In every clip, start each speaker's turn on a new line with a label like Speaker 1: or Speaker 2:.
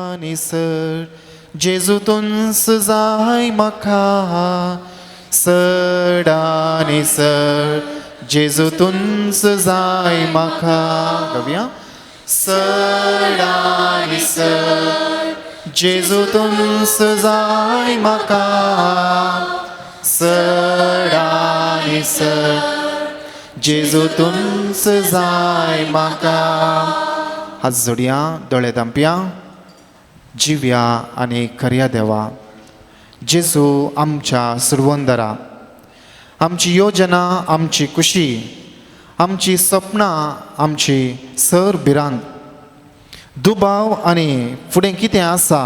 Speaker 1: आनी सड जेजू तुंस जाय म्हाका सड आनी सड जेजू तुंस जाय म्हाका गावया सड आनी सड जेजू तुंस जाय म्हाका सड आनी सड जेजू तुंस जाय म्हाका. हात जोडया दोळे धांपया. जिव्या आनी खऱ्या देवा जेजू आमच्या सुरवंदरा आमची योजना आमची खुशी आमची सपनां आमची सर भिरांत दुबाव आनी फुडें कितें आसा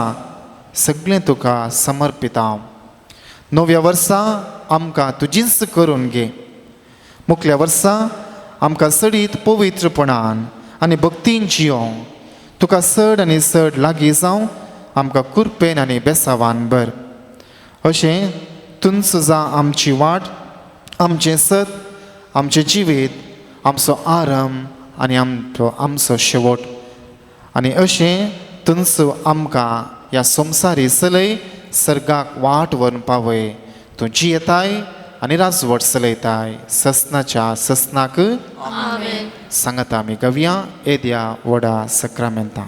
Speaker 1: सगळें तुका समर्पिता. नव्या वर्सा आमकां तुजीच करून घे. मुखल्या वर्सा आमकां चडीत पवित्रपणान आनी भक्तीन जियोंक तुका चड आनी चड लागीं जावं आमकां कुरपेन आनी बेसावान भर. अशें तुंच जा आमची वाट आमचें सत आमचें जिवीत आमचो आरंभ आनी आमचो आमचो शेवट आनी अशें तुंच आमकां ह्या संवसारी चलय सर्गाक वाट व्हरून पावय. तूं जियेताय आनी राजवट चलयताय ससनाच्या ससनाक सांगता आमी गवया येद्या व्हडा सक्रामेंता.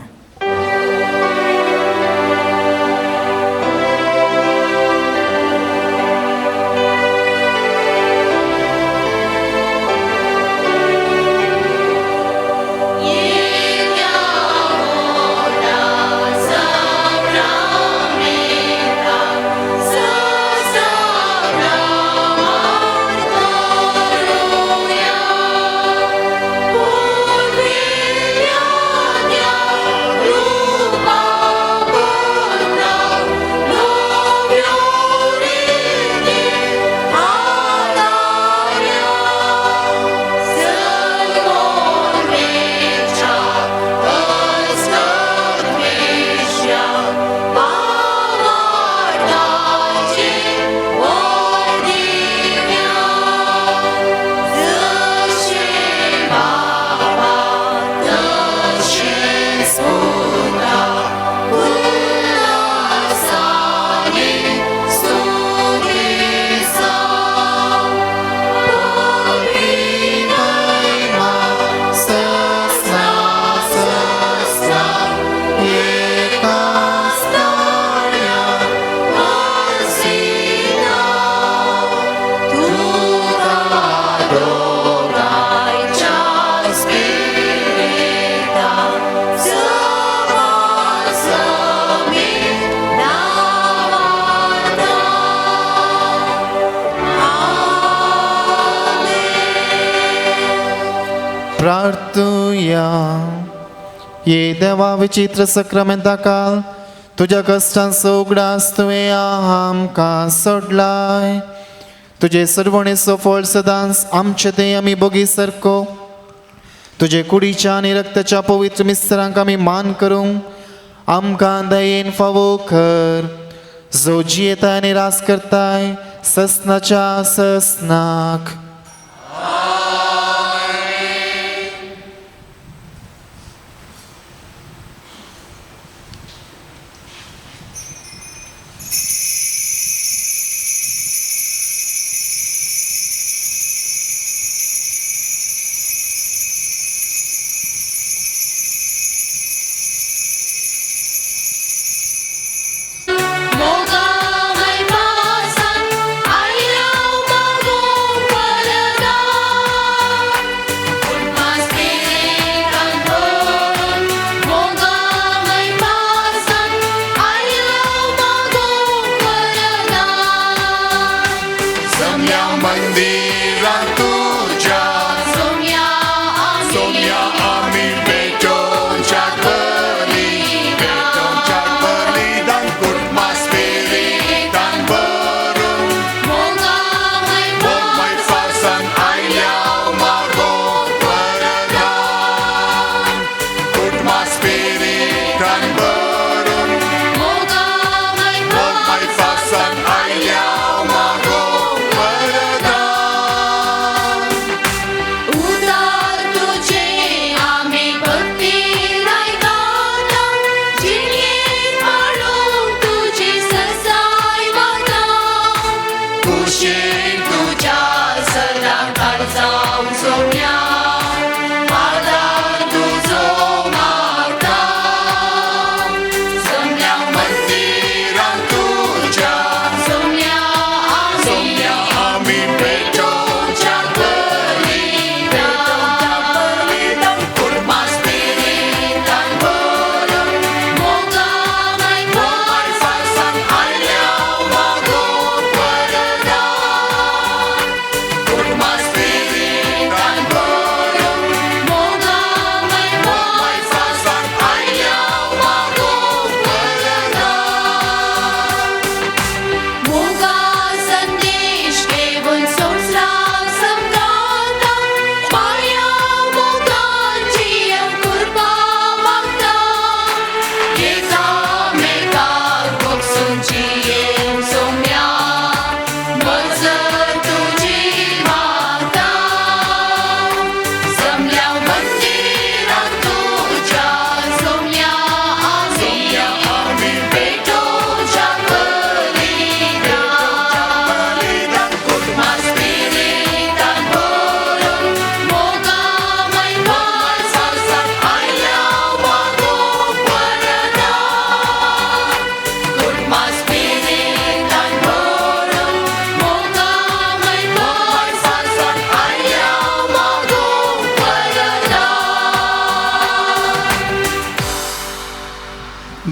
Speaker 1: प्रार्थुया. ये देवा विचित्र सक्रामेंता काल तुज्या कश्टांचो उगडास तुवें आमकां सोडलाय. तुजे सर्वणेचो फळ सदांच आमचे ते आमी बोगी सारको तुजे कुडीच्या आनी रक्ताच्या पवित्र मिस्त्रांक आमी मान करूंक आमकां दयेन फावो कर. जो जियेताय आनी रास करताय ससनाच्या ससनाक.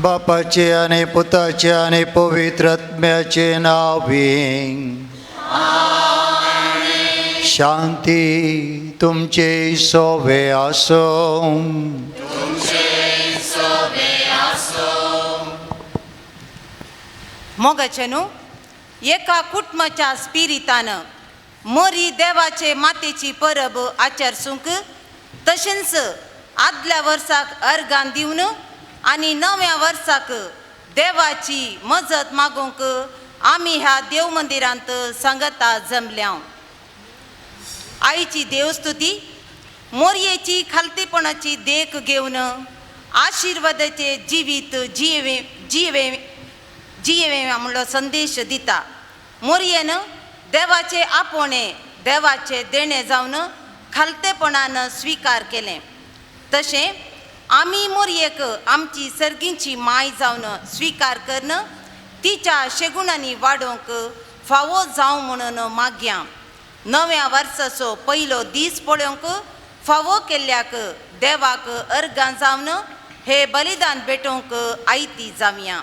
Speaker 2: बापाचे आनी पुताचे आनी पवित्र आत्म्याचे नांवी शांती तुमचे सोवे आसो.
Speaker 3: मोगाचे न्हू एका कुटुंबाच्या स्पिरितान मोरी देवाचे मातेची परब आचरसूंक तशेंच आदल्या वर्साक अर्गान दिवन आनी नव्या वर्साक देवाची मजत मागूंक आमी ह्या देव मंदिरांत सांगता जमल्या. आईची देवस्तुती मोरयेची खालतेपणाची देख घेवन आशिर्वादाचे जिवीत जिवे जिवे जिये म्हणलो संदेश दिता. मोरयेन देवाचे आपोवणें देवाचे देणें जावन खालतेपणान स्विकार केलें. तशें आमी मोरयेक आमची सर्गींची माय जावन स्विकार करून तिच्या शेगुणांनी वाडोवंक फावो जावं म्हणून मागया. नव्या वर्साचो पयलो दीस पळोवंक फावो केल्ल्याक देवाक अर्गां जावन हे बलिदान भेटोवंक आयती जावया.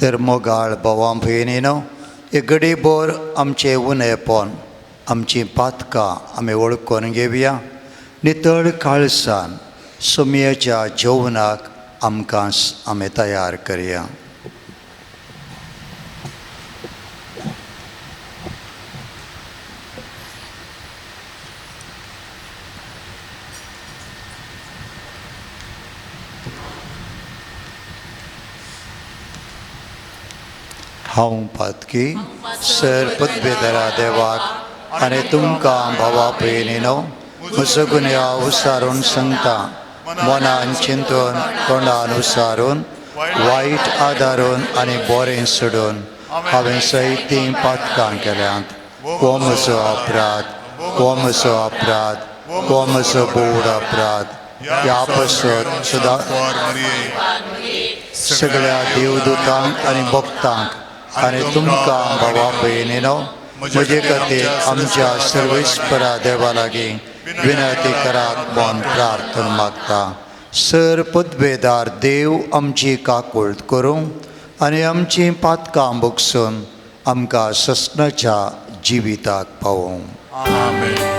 Speaker 2: तर मोगाळ भावां भयणीनो, एक घडीभर आमचें उणेपण आमचीं पातकां आमी वळखून घेवया. नितळ काळसान सोमयेच्या जेवणाक आमकां आमी तयार करया. हांव पातकी सर पदवेधरा देवाक आनी तुमकां भावा भयणीनो म्हजो गुन्यांव उसारून सांगता. मनान चिंतून तोंडान उसारून वायट आदारून आनी बरें सोडून हांवें सयत तीं पातकां केल्यांत. हो म्हजो अपराध, हो म्हजो अपराध, हो म्हजो बोड अपराध. ह्या पासत सदां सगळ्या देवदूतांक आनी भक्तांक आनी तुमकां भावा भयणीनो म्हजे खातीर आमच्या सर्वेस्परा देवा लागीं विनंती करात म्हूण प्रार्थना मागता. सर पदवेदार देव आमची काकूळट करूं आनी आमचीं पातकां भोगसून आमकां ससनाच्या जिविताक पावोवं.
Speaker 4: आमेन.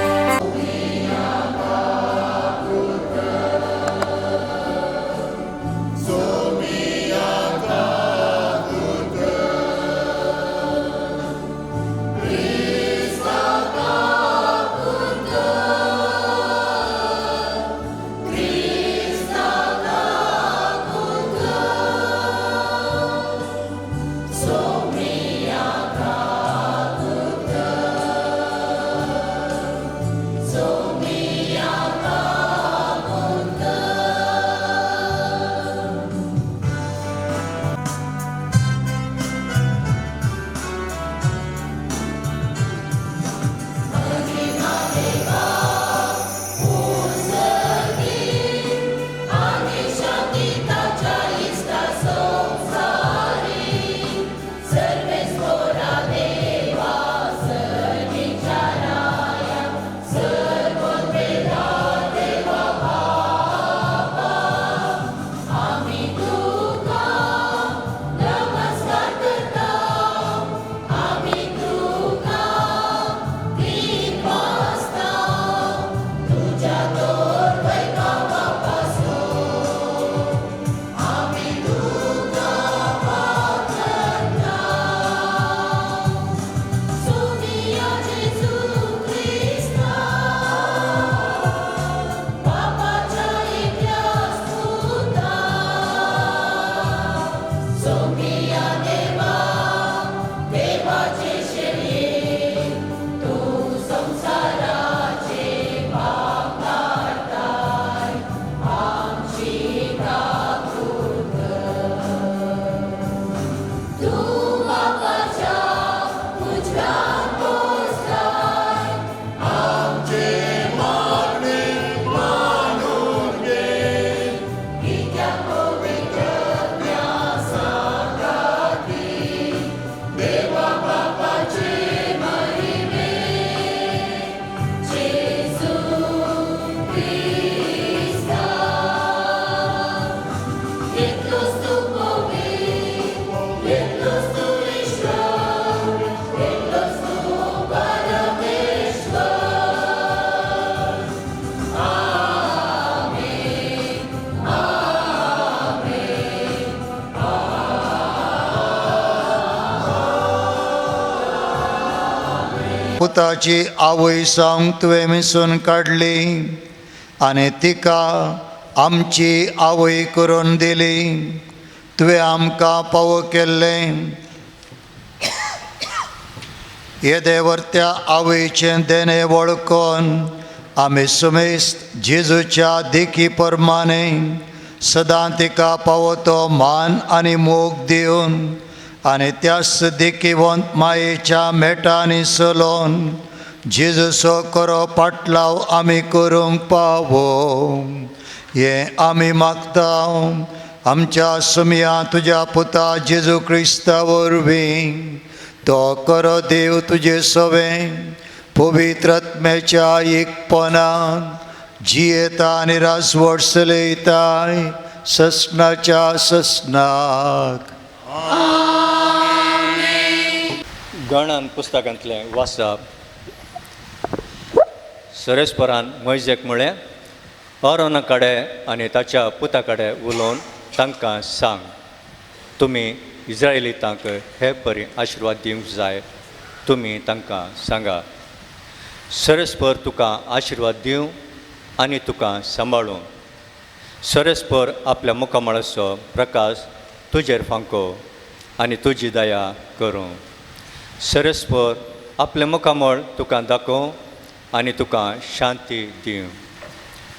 Speaker 2: पुताची आवय जावंक तुवें मिसून काडली आनी तिका आमची आवय करून दिली. तुवें आमकां पावो केल्लें येदे वर्त्या आवयचें देणें वळखून आमी सुमेस्त जेजूच्या देखी प्रमाणे सदां तिका पावो तो मान आनी मोग दिवन आनी त्याच देखीवंत मायेच्या मेटांनी चलोवन जेजूचो खरो पाटलाव आमी करूंक पावो हें आमी मागता आमच्या सुमया तुज्या पुता जेजू क्रिस्ता वरवीं. तो खरो देव तुजे सवें पवित्र आत्म्याच्या एकपणान जियेता आनी राजवट चलयताय ससनाच्या ससनाक.
Speaker 4: गणन पुस्तकांतलें वाचप. सरेस्परान मोयजेक म्हळें, अरोना कडेन आनी ताच्या पुता कडेन उलोवन तांकां सांग, तुमी इस्रायलितांक हे परी आशिर्वाद दिवंक जाय. तुमी तांकां सांगा, सरेस्पर तुका आशिर्वाद दिवं आनी तुका सांबाळूं. सरेस्पर आपल्या मुखामळाचो प्रकाश तुजेर फांको आनी तुजी दया करूं. सरेस्पर आपलें मुखामळ तुका दाखोवं आनी तुका शांती दिवं.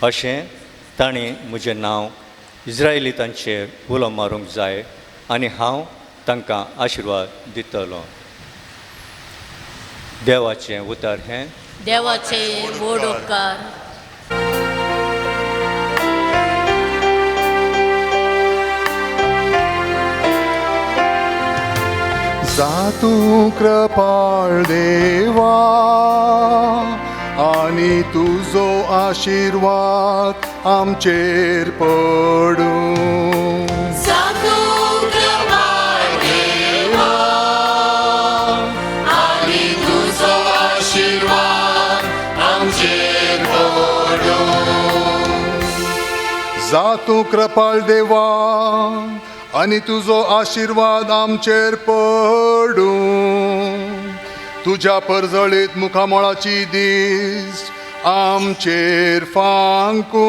Speaker 4: अशें तांणी म्हजें नांव इस्रायलितांचेर उलो मारूंक जाय आनी हांव तांकां आशिर्वाद दितलो. देवाचें उतर हें.
Speaker 5: देवाचे व्हड उपकार.
Speaker 6: जा तूं कृपाळ देवा आनी तुजो आशिर्वाद आमचेर पडूं. जा तूं कृपाळ देवा आनी तुजो आशिर्वाद आमचेर पडूं. तुज्या परजळीत मुखामळाची दीस आमचेर फांकूं.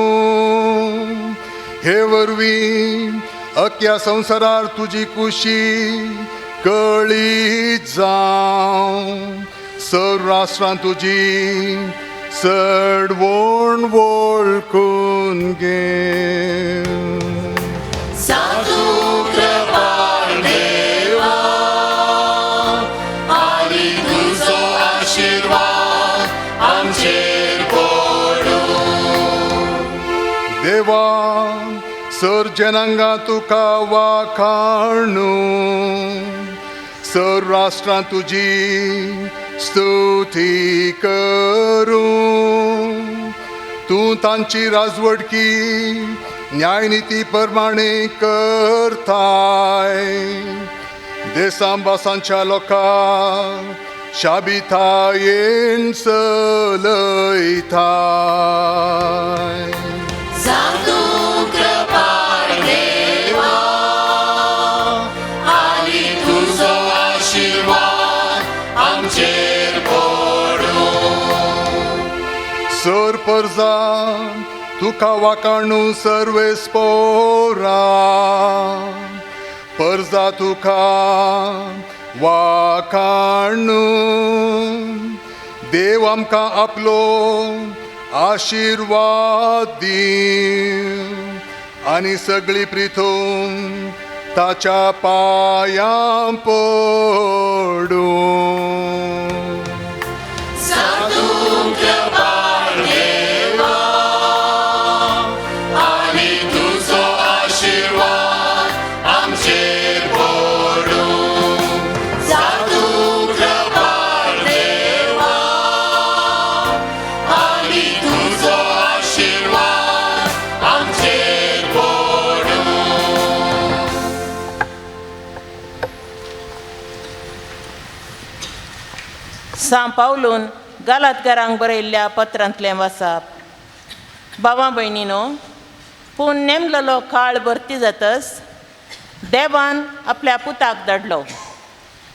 Speaker 6: हे वरवीं अख्या संवसारार तुजी कुशी कळीत जावं. सर्व राष्ट्रां तुजी चडवण वळखून घे. देवा सर जनांगा तुका वाखाणू, सर राष्ट्रां तुजी स्तुती करूं. तूं तांची राजवटकी न्यायनिती प्रमाणे करताय. देसां भासांच्या लोकांक शाबितायेन चलयताय. सर परजा तुका वाकाणू सर्वेस पोरा, परजा तुका वाकाणू. देव आमकां आपलो आशिर्वाद दी आनी सगळी प्रिथूम ताच्या पांयां पडूं.
Speaker 7: सां पावलून गालातकारांक बरयल्ल्या पत्रांतलें वाचप. बाबा भयणीनो, पूण नेमलेलो काळ भरती जातस देवान आपल्या पुताक धाडलो.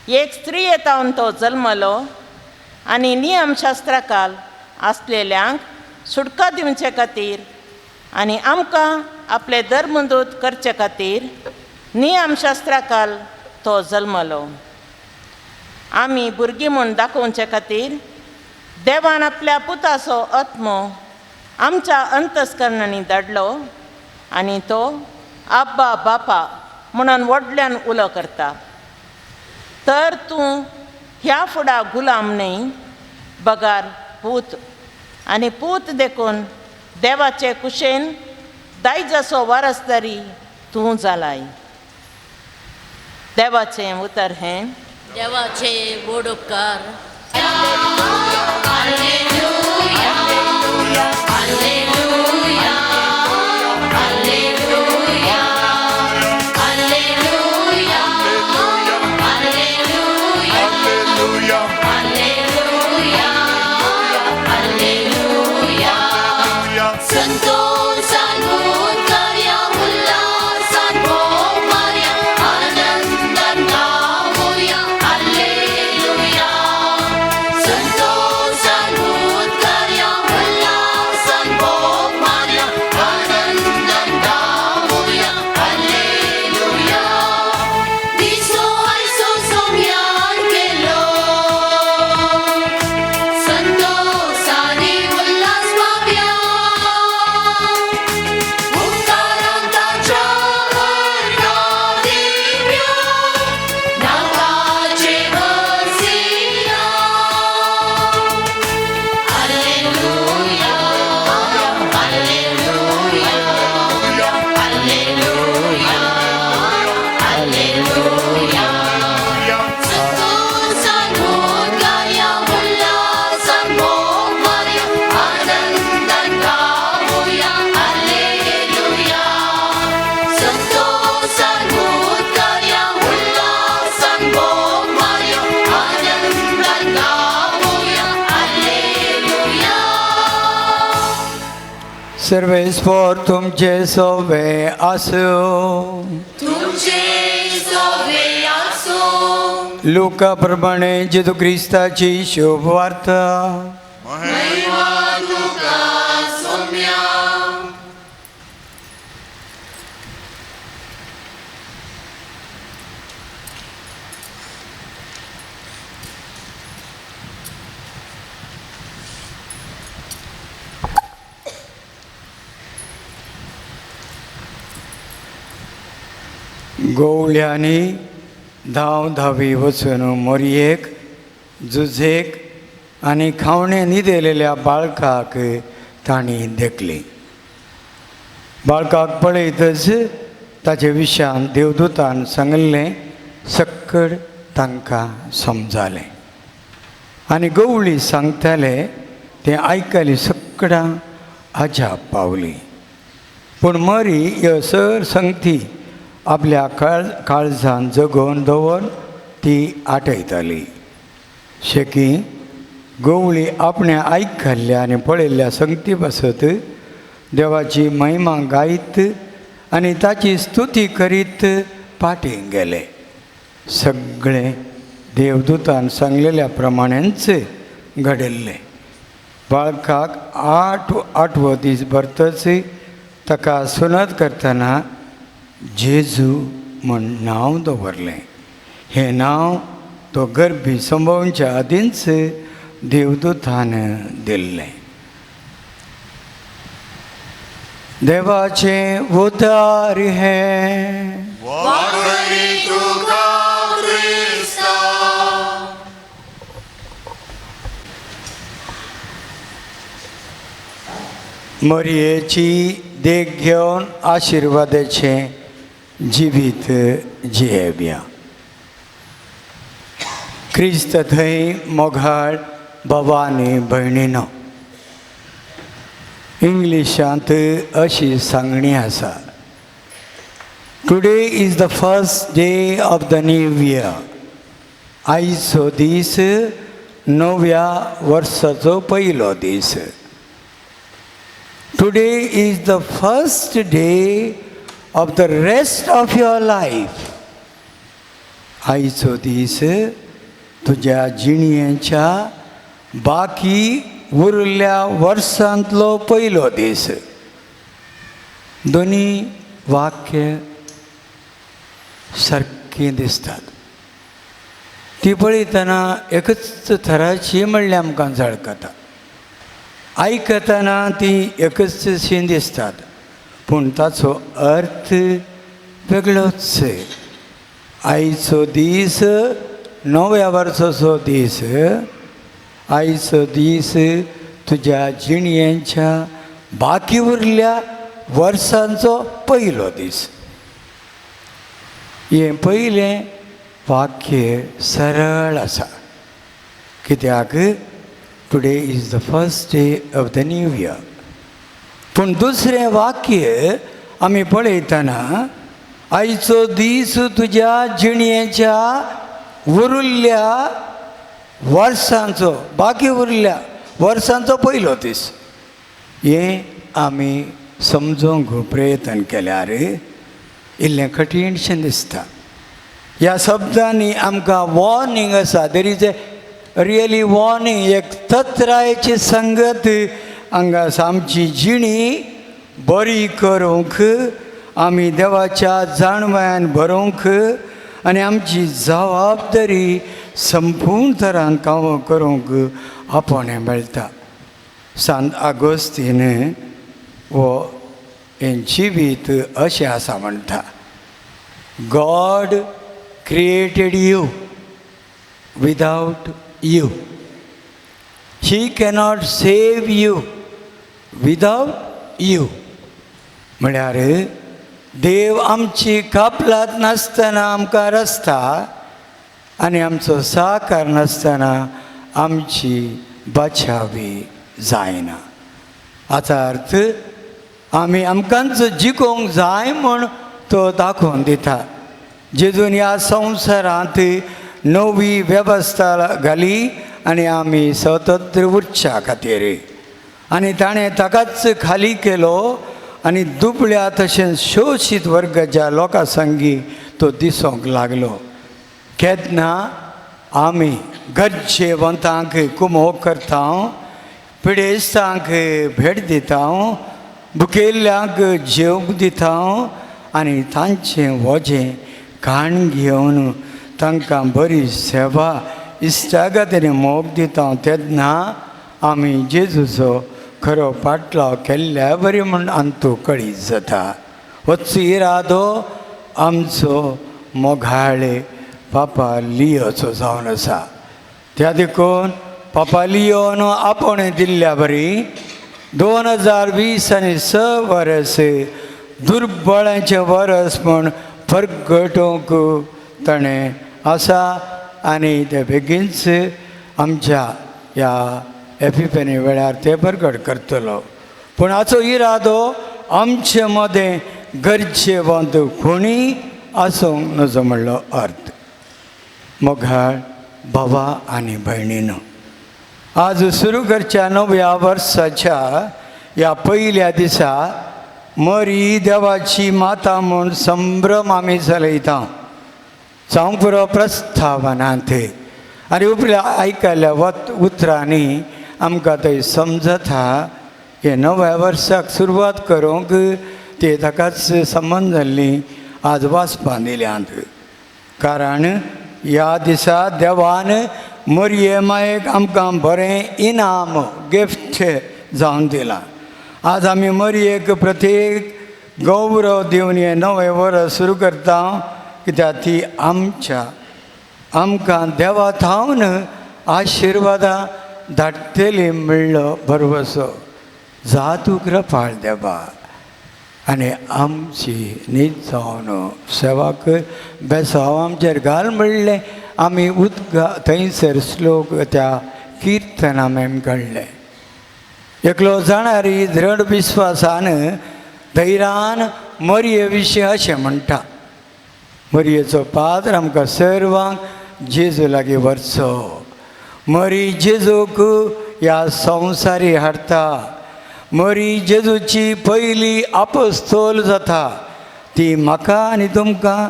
Speaker 7: एक स्त्री येतावन तो जल्मलो आनी नियमशास्त्राकाल आसलेल्यांक सुटका दिवचे खातीर आनी आमकां आपले धर्मदूत करचे खातीर नियमशास्त्राकाल तो जल्मलो. आमी भुरगीं म्हूण दाखोवचे खातीर देवान आपल्या पुताचो आत्मो आमच्या अंतस्करणांनी धाडलो आनी तो आब्बा बापा म्हणून व्हडल्यान उलो करता. तर तूं ह्या फुडा गुलाम न्हय बगार पूत, आनी पूत देखून देवाचे कुशेन दायजाचो वारसदारी तूं जालाय. देवाचें उतर हें.
Speaker 5: देवाचे व्हड उपकार.
Speaker 2: सर्वेस्पोर तुमचे सोवे आसूं.
Speaker 5: तुमचे सोवे आसूं.
Speaker 2: लुका प्रमाणे जेजू क्रिस्ताची शुभ वार्ता.
Speaker 5: महिमा तुका सोम्या.
Speaker 2: गोवळ्यांनी धांव धावी वचून मोरयेक जुझेक आनी खावणे न्हिदेलेल्या बाळकाक तांणी देखली. बाळकाक पळयतच ताचे विशयान देवदूतान सांगिल्लें सक्कड तांकां समजालें आनी गवळी सांगताले तें आयकली सक्कडां अजाप पावली. पूण मरी ह्यो सर संगती आपल्या काळजान जगोवन दवर ती आठयताली. शेकी गवळी आपणे आयकल्ल्या आनी पळयल्ल्या संगती पासत देवाची महिमा गायत आनी ताची स्तुती करीत फाटीं गेले. सगळें देवदूतान सांगलेल्या प्रमाणेच घडिल्लें. बाळकाक आठवो दीस भरतच ताका सुनत करतना जेजू म्हूण नांव दवरलें. हें नांव तो गर्भी संभोवच्या आदींच देवदूतान दिल्लें. देवाचें उदार हें. मरयेची देख घेवन आशिर्वादाचें जिवीत जियेवया. क्रिस्त थंय मोगाळ बाबा आनी भयणीनो, इंग्लिशांत अशी सांगणी आसा, today is the first day of the new year. आयचो दीस नव्या वर्साचो पयलो दीस. Today is the first day of the rest of your life. आयचो दीस तुज्या जिणयेच्या
Speaker 8: बाकी उरल्या वर्सांतलो पयलो दीस. दोनी वाक्य सारकीं दिसतात. ती पळयतना एकच थराची म्हणल्यार आमकां झळकता, आयकतना ती एकच शी दिसतात, पूण ताचो अर्थ वेगळोच. आयचो दीस नव्या वर्साचो दीस, आयचो दीस तुज्या जिणयेच्या बाकी उरल्या वर्सांचो पयलो दीस. हें पयलें वाक्य सरळ आसा, कित्याक today is the first day of the new year. पूण दुसरें वाक्य आमी पळयतना आयचो दीस तुज्या जिणयेच्या उरिल्ल्या वर्सांचो बाकी उरिल्ल्या वर्सांचो पयलो दीस. हें आमी समजूंक प्रयत्न केल्यार इल्लें कठीणशें दिसता. ह्या शब्दांनी आमकां वॉर्निंग आसा, there is a really warning, एक तत्रायेची संगत हांगा आमची जिणी बरी करूंक, आमी देवाच्या जाणवायान भरोवंक आनी आमची जबाबदारी संपूर्ण तरान काम करूंक आपोवणें मेळटा. सांत आगोस्तीन हो हें जिवीत अशें आसा म्हणटा, God created you without you, he cannot save you without you. म्हळ्यार देव आमची कापलात नासतना आमकां रस्ता आनी आमचो साकार नासतना आमची बचावी जायना. हाचो अर्थ आमी आमकांच जिखोवंक जाय म्हूण तो दाखोवन दिता. जेजून ह्या संवसारांत नवी वेवस्था घाली आनी आमी स्वतंत्र उरच्या खातीर, आनी ताणें ताकाच खाली केलो आनी दुबळ्या तशेंच शोशीत वर्गाच्या लोकां संगी तो दिसूंक लागलो. केन्ना आमी गरजेवंतांक कुमोक करता, पिडेस्तांक भेट दिता, भुकेल्ल्यांक जेवंक दिता आनी तांचें वजें काण घेवन तांकां बरी सेवा इश्टागत आनी मोग दिता, तेन्ना आमी जेजूचो खरो पाटलाव केल्ल्या बरी म्हूण आमचो कळीत जाता. होच इरादो आमचो मोगाळे पापा लियोचो जावन आसा. त्या देखून पापा लियोन आपोवणें दिल्ल्या बरी 2020 आनी 6 वर्स दुर्बळांचें वर्स म्हूण परगटोवंक ताणें आसा आनी ते बेगीनच आमच्या ह्या एपिफेनी वेळार ते परगट करतलो. पूण हाचो इरादो आमचे मदें गरजेवंत कोणी आसूंक नजो म्हणलो अर्थ. मोगाळ बाबा आनी भयणीनो, आज सुरू करच्या नव्या वर्साच्या ह्या पयल्या दिसा मरी देवाची माता म्हूण संभ्रम आमी चलयता जावंक पुरो प्रस्तावनांत आनी उपल्या आयकल्ल्या उतरांनी आमकां थंय समजता हे नव्या वर्साक सुरवात करूंक ते ताकाच संबंद जाल्ली आज वाचपाक दिल्यांत. कारण ह्या दिसा देवान मरये मायेक आमकां बरें इनाम गिफ्ट जावन दिलां. आज आमी मरयेक प्रत्येक गौरव दिवन हें नवें वर्स सुरू करता, कित्याक ती आमच्या आमकां देवा थावन आशिर्वादां धाडटली म्हणलो भरवसो. जातू कृपाळ देवा आनी आमची नीत जावन सेवा कर, बेसांव आमचेर घाल म्हणलें आमी उदका थंयसर श्लोक त्या किर्तना आमी काडलें. एकलो जाणारी दृढ विस्वासान धैर्यान मरये विशीं अशें म्हणटा, मरयेचो पात्र आमकां सर्वांक जेजू लागीं व्हरचो. मरी जेजूक ह्या संवसारी हाडटा. मरी जेजूची पयली आपस्तोल जाता, ती म्हाका आनी तुमकां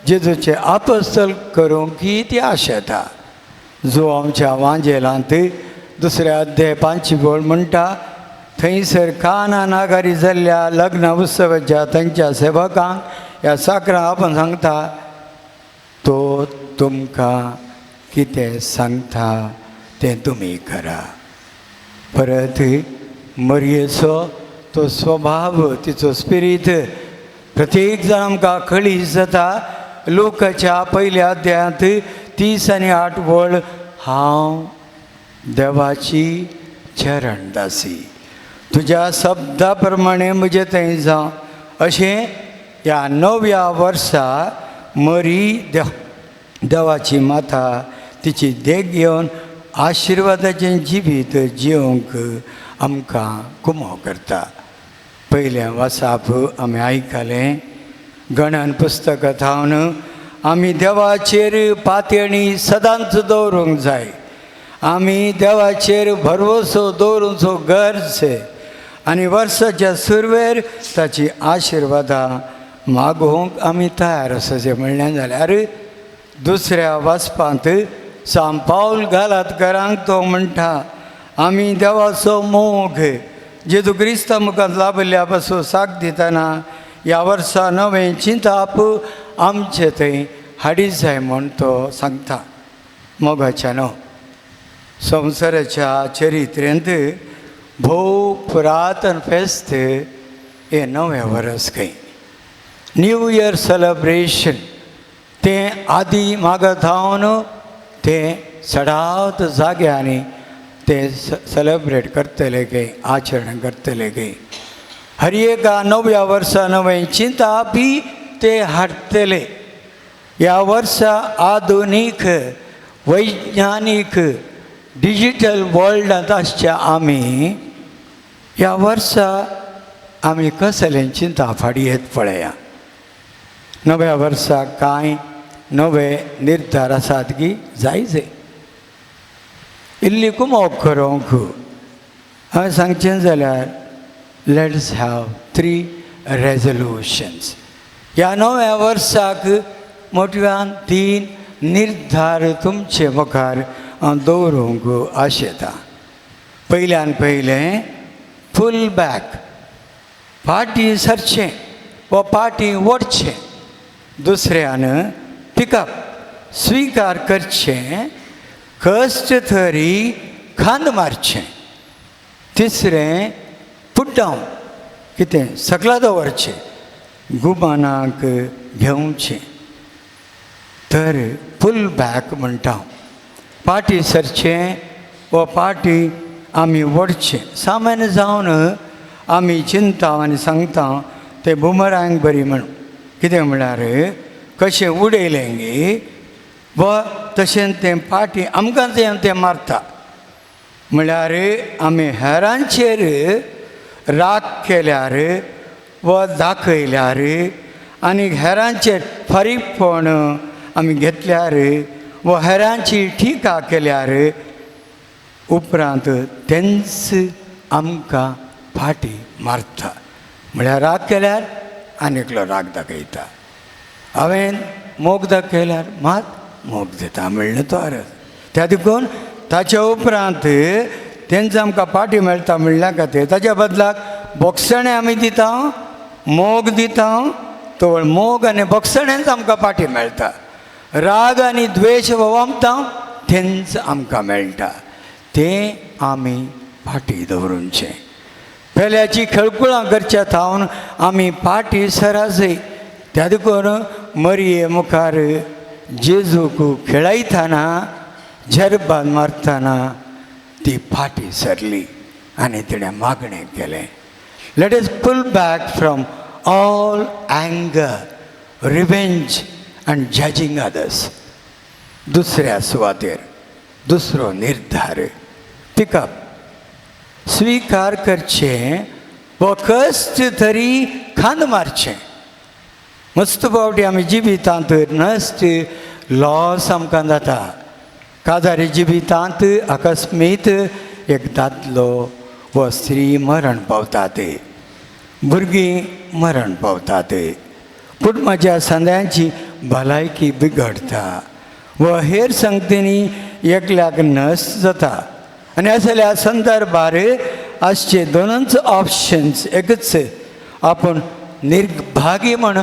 Speaker 8: जेजूचे आपस्तोल करूंक ही ती आशेता. जो आमच्या वांजेलांत दुसऱ्या अध्याय पांचवी वळ म्हणटा, थंयसर काना नागारी जाल्ल्या लग्न उत्सवाच्या तांच्या सेवकांक ह्या साकरां आपण सांगता, तो तुमकां कितें सांगता तें तुमी करा. परत मरयेचो तो स्वभाव, तिचो स्पिरीत प्रत्येक जाण आमकां कळी जाता. लोकाच्या पयल्या अध्यायांत 30 आनी 8 वळ, हांव देवाची चरणदासी, तुज्या शब्दा प्रमाणे म्हजें थंय जावं. अशें ह्या नव्या वर्सा मरी देवाची माता तिची देख घेवन आशिर्वादाचें जिवीत जिवंक आमकां कुमो करता. पयलें वासाप आमी आयकलें गणन पुस्तकां थावन आमी देवाचेर पातयणी सदांच दवरूंक जाय. आमी देवाचेर भरवसो दवरूंचो गरज आनी वर्साच्या सुरवेर ताची आशिर्वादां मागोवंक आमी तयार आसाचें म्हणलें जाल्यार दुसऱ्या वाचपांत सांत पावल गालातकारांक तो म्हणटा, आमी देवाचो मोग जेजू क्रिस्ता मुखार लाभिल्ल्या पासून साक दितना ह्या वर्सा नवें चिंताप आमचे थंय हाडीत जाय म्हूण तो सांगता. मोगाच्या न्हू संवसाराच्या चरित्रेंत भोव पुरातन फेस्त हें नवें वर्स खंय न्यू इयर सेलिब्रेशन तें आदी मागत धावन तें चडावत जाग्यांनी तें सेलेब्रेट करतले खंय, आचरण करतले खंय. हर एका नव्या वर्सा नवें चिंताप बी ते हाडटले. ह्या वर्सा आधुनीक वैज्ञानीक डिजीटल वर्ल्डांत आसच्या आमी ह्या वर्सा आमी कसलें चिंताप हाडयेत पळया. नव्या वर्सा कांय नवे निर्धार आसात की जायचे इल्ली कुमोक करूंक. हांवें सांगचें जाल्यार let's have 3 resolutions. ह्या नव्या वर्साक मोटव्यान 3 निर्धार तुमचे मुखार हांव दवरूंक आशेता. पयल्यान पयलें फूल बॅक, फाटीं सरचें वा फाटीं ओडचें. दुसऱ्यान पिकअप, स्विकार करचें, कश्ट तरी खांद मारचें. तिसरें पुट डावन, कितें सकला दवरचें, गुमानाक घेवचें. तर फूल बॅक म्हणटा, फाटीं सरचें वा फाटीं आमी ओडचें. सामान्य जावन आमी चिंता आनी सांगता ते बुमरांग बरी म्हण, कितें म्हळ्यार कशें उडयलें गी वा तशें तें फाटीं आमकां तें मारता. म्हळ्यार आमी हेरांचेर राग केल्यार वा दाखयल्यार आनी हेरांचेर फारीकपण आमी घेतल्यार वा हेरांची टिका केल्यार उपरांत तेंच आमकां फाटीं मारता. म्हळ्यार राग केल्यार आनी एकलो राग दाखयता, हांवें मोग दाखयल्यार मात मोग दिता म्हणलें तो अर्थ. त्या देखून ताच्या उपरांत तेंच आमकां फाटीं मेळटा म्हणल्या खातीर ताच्या बदलाक बोगसणें आमी दिता, मोग दिता. तो मोग आनी बोगसणेंच आमकां फाटीं मेळटा. राग आनी द्वेश वमता तेंच आमकां मेळटा. तें आमी फाटीं दवरूंचें. पेल्याची खेळकुळां करच्या थावन आमी फाटीं सराजय. त्या देखून मरये मुखार जेजूक खेळयतना झेरबान मारतना ती फाटीं सरली आनी तिणें मागणें केलें, let us pull back from all anger, revenge and judging others. दुसऱ्या सुवातेर दुसरो निर्धार पिकअप, स्विकार करचें वा कश्ट तरी खांद मारचें. मस्त फावटी आमी जिवितांत नश्ट लॉस आमकां जाता. काजारी जिवितांत अकस्मीत एक दादलो वा स्त्री मरण पावतात, भुरगीं मरण पावतात, कुटुंबाच्या संद्यांची भलायकी बिगडटा वा हेर संगतींनी एकल्याक नश्ट जाता. आनी असल्या संदर्भार आसचे दोनूच ऑप्शन्स, एकच आपूण निर्भागी म्हण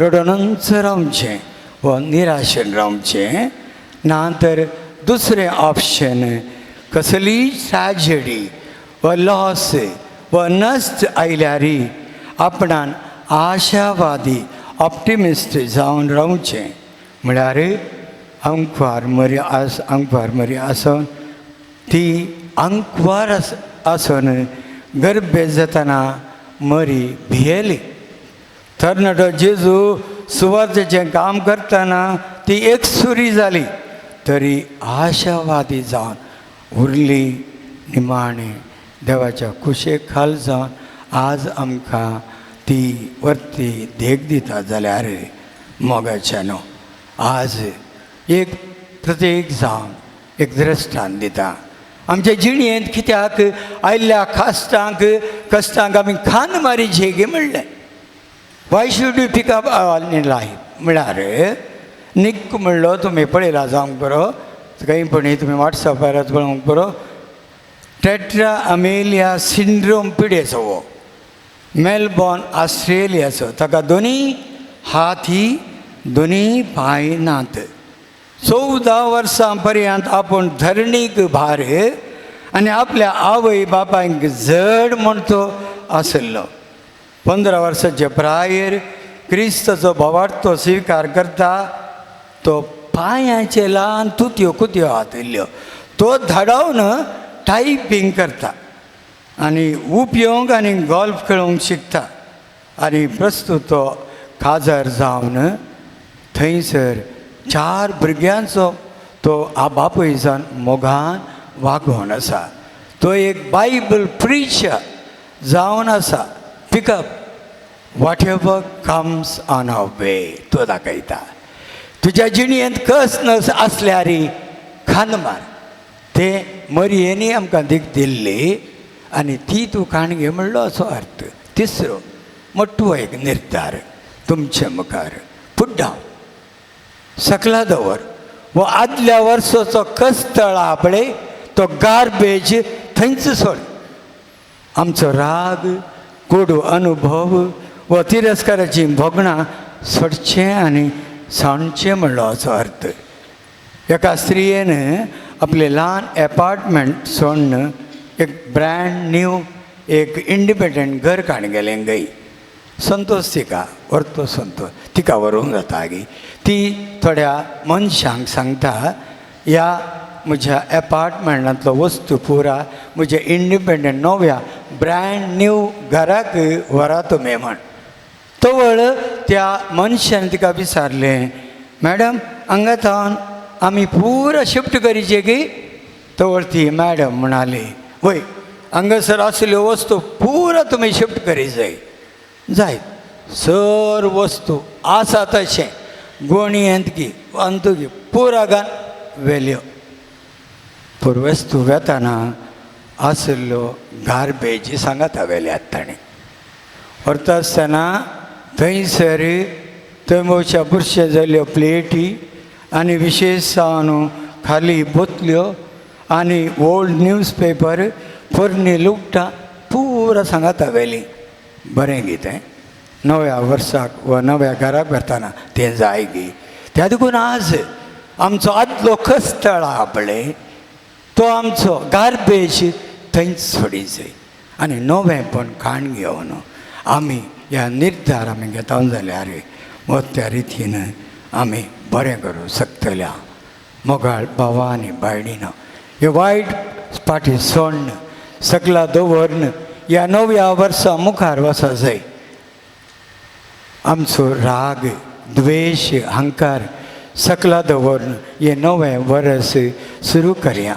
Speaker 8: रडोनूच रावचें वा निराशेन रावचें, ना तर दुसरें ऑप्शन कसलीय ट्रॅजडी वा लॉस वा नश्ट आयल्यार आपणान आशावादी ऑप्टिमिस्ट जावन रावचें. म्हळ्यार आंकवार मरी आस, आंकवार मरी आसून ती आंकवार आसून गर्भे जातना मरी भियेली. तरणाटो जेजू सुवार्तेचें काम करतना ती एकसुरी जाली तरी आशावादी जावन उरली. निमाणें देवाच्या कुशेक खाल जावन आज आमकां ती वरती देख दिता. जाल्यार मोगाच्या न्हू आज एक प्रत्येक जावन एक दृश्टान दिता आमच्या जिणेंत. कित्याक आयिल्ल्या काश्टांक कश्टांक आमी खांद मारी झेगी म्हणलें. Why should you pick up in life म्हळ्यार निक म्हणलो तुमी पळयला जावंक बरो, खंय पळय तुमी वॉट्सॅपार पळोवंक बरो. टेट्रा अमेलिया सिंड्रोम पिडेचो हो मेलबॉर्न ऑस्ट्रेलियाचो. ताका दोनी हाती दोनी पांय नात. 14 वर्सां पर्यंत आपूण धरणीक भार आनी आपल्या आवय बापायक जड म्हण तो आशिल्लो. 15 वर्सांचे प्रायेर क्रिस्ताचो भावार्थ स्विकार करता तो पांयाचे ल्हान तुतयो कुतयो हातिल्ल्यो तो धाडावन टायपींग करता आनी उपयोग आनी गोल्फ खेळोंक शिकता आनी प्रस्तुत तो काजार जावन थंयसर 4 भुरग्यांचो तो बापूय जावन मोगान वागोवन आसा. तो एक बायबल प्रिचर जावन आसा. Pick up whatever comes on our way तो दाखयता. तुज्या जिणेंत कस नस आसल्यार खांद मार, ते मरयेनी आमकां दीक दिल्ली आनी ती तूं काण घे म्हणलो असो अर्थ. तिसरो मोटो एक निर्धार तुमचे मुखार, पुट डावन सकला दवर वो आदल्या वर्साचो कस्तळ आहा पळय तो गार्बेज थंयच सोड. आमचो राग कोडू अनुभव व तिरस्काराची भोगणां सोडचें आनी सांडचें म्हणलो असो अर्थ. एका स्त्रियेन आपलें ल्हान एपार्टमेंट सोडून एक ब्रँड न्यू एक इंडिपेंडंट घर काण गेलें गई. संतोष तिका व्हरतो संतोष तिका व्हरूंक जाता गी. ती थोड्या मनशांक सांगता ह्या म्हज्या एपार्टमेंटांतलो वस्तू पुरा म्हज्या इंडिपेंडंट नव्या ब्रँड न्यू घराक व्हरा तुमी म्हण. तवळ त्या मनशान तिका विचारलें, मॅडम हांगा थावन आमी पुरा शिफ्ट करीचे की? तवळ ती मॅडम म्हणाली, वय हांगासर आसल्यो वस्तू पुरा तुमी शिफ्ट करी जाय. जाय सर वस्तू आसा तशें गोणयेंत की अंतू की पुरा घान व्हेल्यो. पूण वस्तू वेतना आशिल्ल्यो गार्बेज सांगाता व्हेल्यात ताणें. व्हरता आसतना थंयसर थंय बुरशे जाल्ल्यो प्लेटी आनी विशेश जावन खाली बोतल्यो आनी ओल्ड न्यूज पेपर पोरणी लुगटां पुरा सांगाता व्हेली. बरें गी तें नव्या वर्साक वा नव्या घराक व्हरतना तें जाय गी. त्या देखून आज आमचो आदलो कस्तळ आहा पळय तो आमचो गार्बेज थंयच सोडी जाय आनी नवेंपण काण घेवन आमी ह्या निर्धार आमी घेता जाल्यार व त्या रितीन आमी बरें करूं शकतल्या. मोगाळ भावा आनी बायणीनो हे वायट पाटी सोडून सगळा दवरून ह्या नव्या वर्सा मुखार वचो जाय. आमचो राग द्वेश अहंकार सकला दवरून हें नवें वर्स सुरू करया.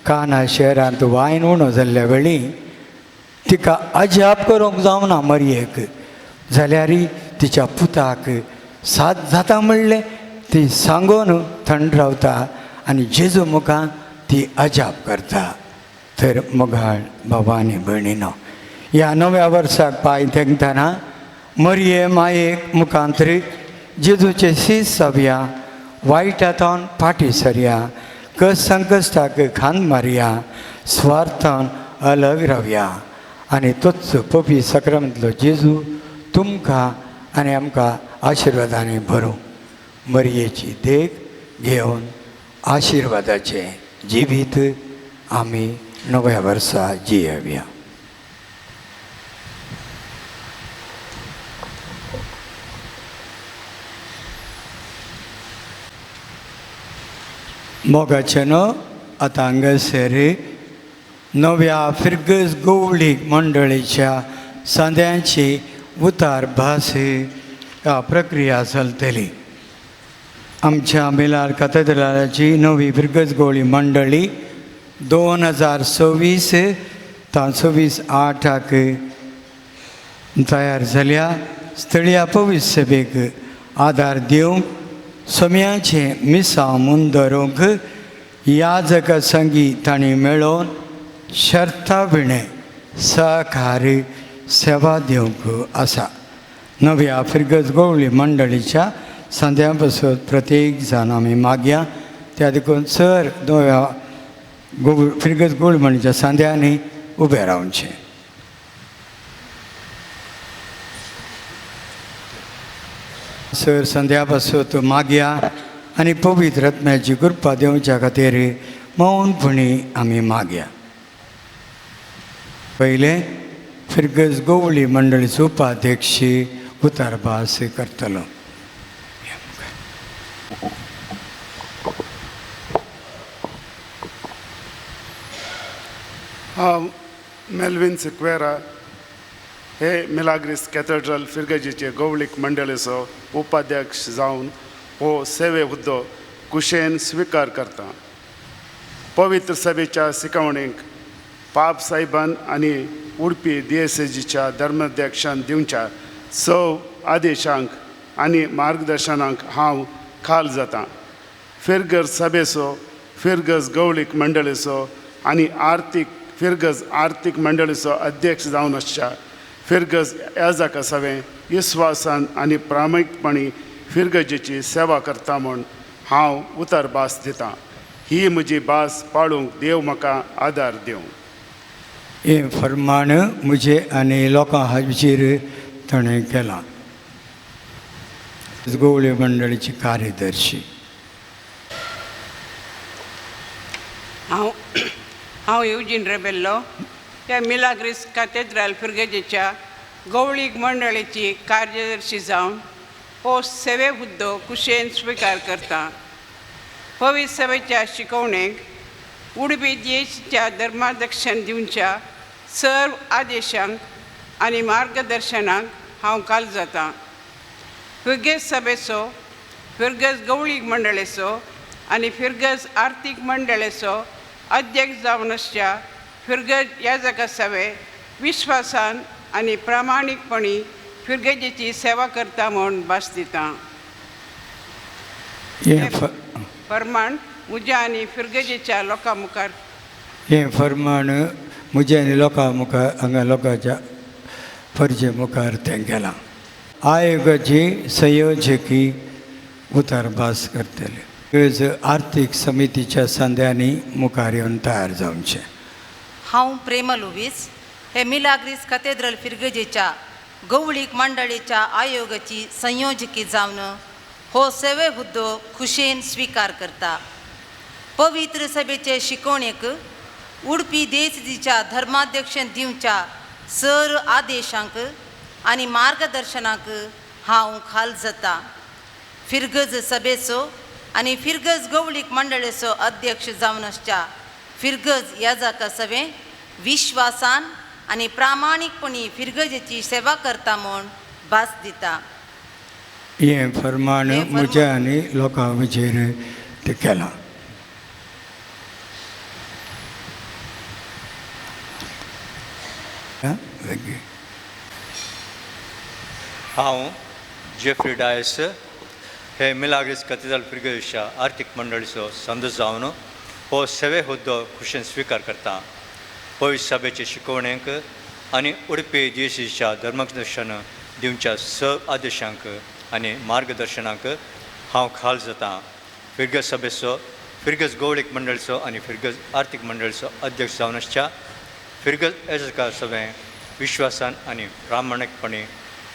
Speaker 8: काना शहरांत वायन उणो जाल्ल्या वेळी तिका अजाप करूंक जावना मरयेक, जाल्यार तिच्या पुताक साथ जाता म्हणलें ती सांगून थंड रावता आनी जेजू मुखार ती अजाप करता. तर मोगाळ बाबा आनी भयणीनो ह्या नव्या वर्साक पांय तेंकतना मरये मायेक मुखांतर जेजूचे शीस जावया, वायटा थावन फाटीं सरया, कस संकश्टाक खांद मारया, स्वार्थान अलग रावया आनी तोच पवी सक्रमांतलो जेजू तुमकां आनी आमकां आशिर्वादांनी भरूं. मरयेची देख घेवन आशिर्वादाचें जिवीत आमी नव्या वर्सा जियेवया. मोगाचें न्हू आतां हांगासर नव्या फिरगज गोवळीक मंडळीच्या सांद्यांची उतार भास प्रक्रिया चलतली. आमच्या मिलार कातेद्रालाची नवी फिरगज गोवळी मंडळी 2026 तां 26/8 तयार जाल्या. स्थळीय पवित्र सभेक आदार दिवंक सोम्याचें मिसांव मुंदरूंक याजक संगी तांणी मेळोवन शर्ता विणें सहकारी सेवा दिवंक आसा. नव्या फिरगज गोवळी मंडळीच्या सांद्या पासत प्रत्येक जाण आमी मागया. त्या देखून सर नव्या फिरगज गोवळी मंडळीच्या सांद्यांनी उबें रावचें. सर संध्या पासत मागया आनी पवित्र आत्म्याची कृपा दिवच्या खातीर मौनपणी आमी मागया. पयलें फिरगज गोवळी मंडळीचो उपाध्यक्ष उतारभास करतलो.
Speaker 9: हांव मेल्विन सिक्वेरा हे मिलाग्रीस कॅथेड्रल फिरगजीचे गवळीक मंडळीचो उपाध्यक्ष जावन हो सेवे हुद्दो कुशेन स्विकार करता. पवित्र सभेच्या शिकवणेक पाप साहेबान आनी उडपी दियेसेजीच्या धर्माध्यक्षान दिवच्या सव आदेशांक आनी मार्गदर्शनाक हांव खाल जाता. फिरगज सभेचो फिरगज गवळीक मंडळीचो आनी आर्थीक फिरगज आर्थीक मंडळीचो अध्यक्ष जावन आसच्या फिरगज याजका सवें विस्वासान आनी प्रामाणीकपणी फिरगजेची सेवा करता म्हूण हांव उतर भास दितां. ही म्हजी भास पाळूंक देव म्हाका आदार दिवं.
Speaker 8: हें फर्माण म्हजें आनी लोकां हाचेर ताणें केलां. गोवळी मंडळीची कार्यदर्शी.
Speaker 7: हांव युजीन रेबेल्लो त्या मिलाग्रीस कातेद्राल फिरगजेच्या गवळीक मंडळीची कार्यदर्शी जावन हो सेवे हुद्दो कुशेन स्विकार करता. पवित्र सभेच्या शिकवणेक उडपी देशच्या धर्माध्यक्षान दिवच्या सर्व आदेशांक आनी मार्गदर्शनाक हांव काल जाता. फिरगज सभेचो फिरगज गवळीक मंडळेचो आनी फिरगज आर्थीक मंडळेचो अध्यक्ष जावन आसच्या फिरगज याजका सवे विश्वासान आनी प्रामाणीकपणी फिरगजेची सेवा करता म्हूण भास दिता. फर्माण म्हज्या आनी फिरगजेच्या लोकां मुखार.
Speaker 8: हें फर्माण म्हज्या आनी लोकां मुखार हांगा लोकांच्या फर्जे मुखार तें केलां. आयोगाची संयोजकी उतार भास करतले. आर्थीक समितीच्या संद्यांनी मुखार येवन तयार जावचें.
Speaker 3: हांव प्रेमा लुवीस हे मिलाग्रीस कॅथेड्रल फिरगजेच्या गवळीक मंडळीच्या आयोगाची संयोजकी जावन हो सेवे हुद्दो खुशेन स्विकार करता. पवित्र सभेचे शिकवणेक उडपी देशदीच्या धर्माध्यक्षान दिवच्या सर आदेशांक आनी मार्गदर्शनाक हांव खाल जाता. फिरगज सभेचो आनी फिरगज गवळीक मंडळेचो अध्यक्ष जावन आसच्या फिरगज याजका सवें विश्वासान आनी प्रामाणीकपणी फिरगजेची सेवा करता म्हूण भास दिता.
Speaker 8: हें फर्माण म्हज्या आनी लोकां म्हजेर तें केलां.
Speaker 4: हांव जेफ्री डायस हे मिलाग्रीस कॅथेड्रल फिरगजेच्या आर्थीक मंडळीचो संद जावन हो सेवे हुद्दो खुशेन स्विकार करता. पवित्र सभेचे शिकवणेक आनी उडपी देशीच्या धर्मदर्शन दिवच्या स आदेशांक आनी मार्गदर्शनाक हांव खाल जाता. फिरगज सभेचो फिरगज गवळीक मंडळचो आनी फिरगज आर्थीक मंडळचो अध्यक्ष जावन आसच्या फिरगज येजका सगळें विश्वासान आनी प्रामाणीकपणी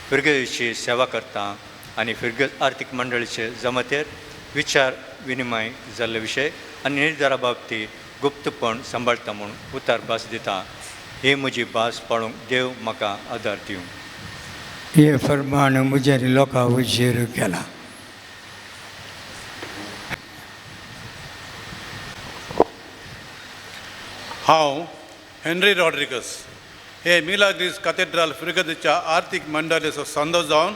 Speaker 4: फिरगजेची सेवा करता आनी फिरगज आर्थीक मंडळीचे जमतेर विचार विनिमय जाल्ले विशय आनी निर्धारा बाबतींत गुप्तपण सांबाळटा म्हूण उतार भास दिता. ही म्हजी भास पाळूंक देव म्हाका आदार दिवं.
Speaker 8: हे फरमाण म्हज्या लोकां हुजीर केला.
Speaker 10: हांव हेनरी रॉड्रिगस हे मिलाग्रीस कॅथेड्रल फिरगदीच्या आर्थीक मंडळाचो संदो जावन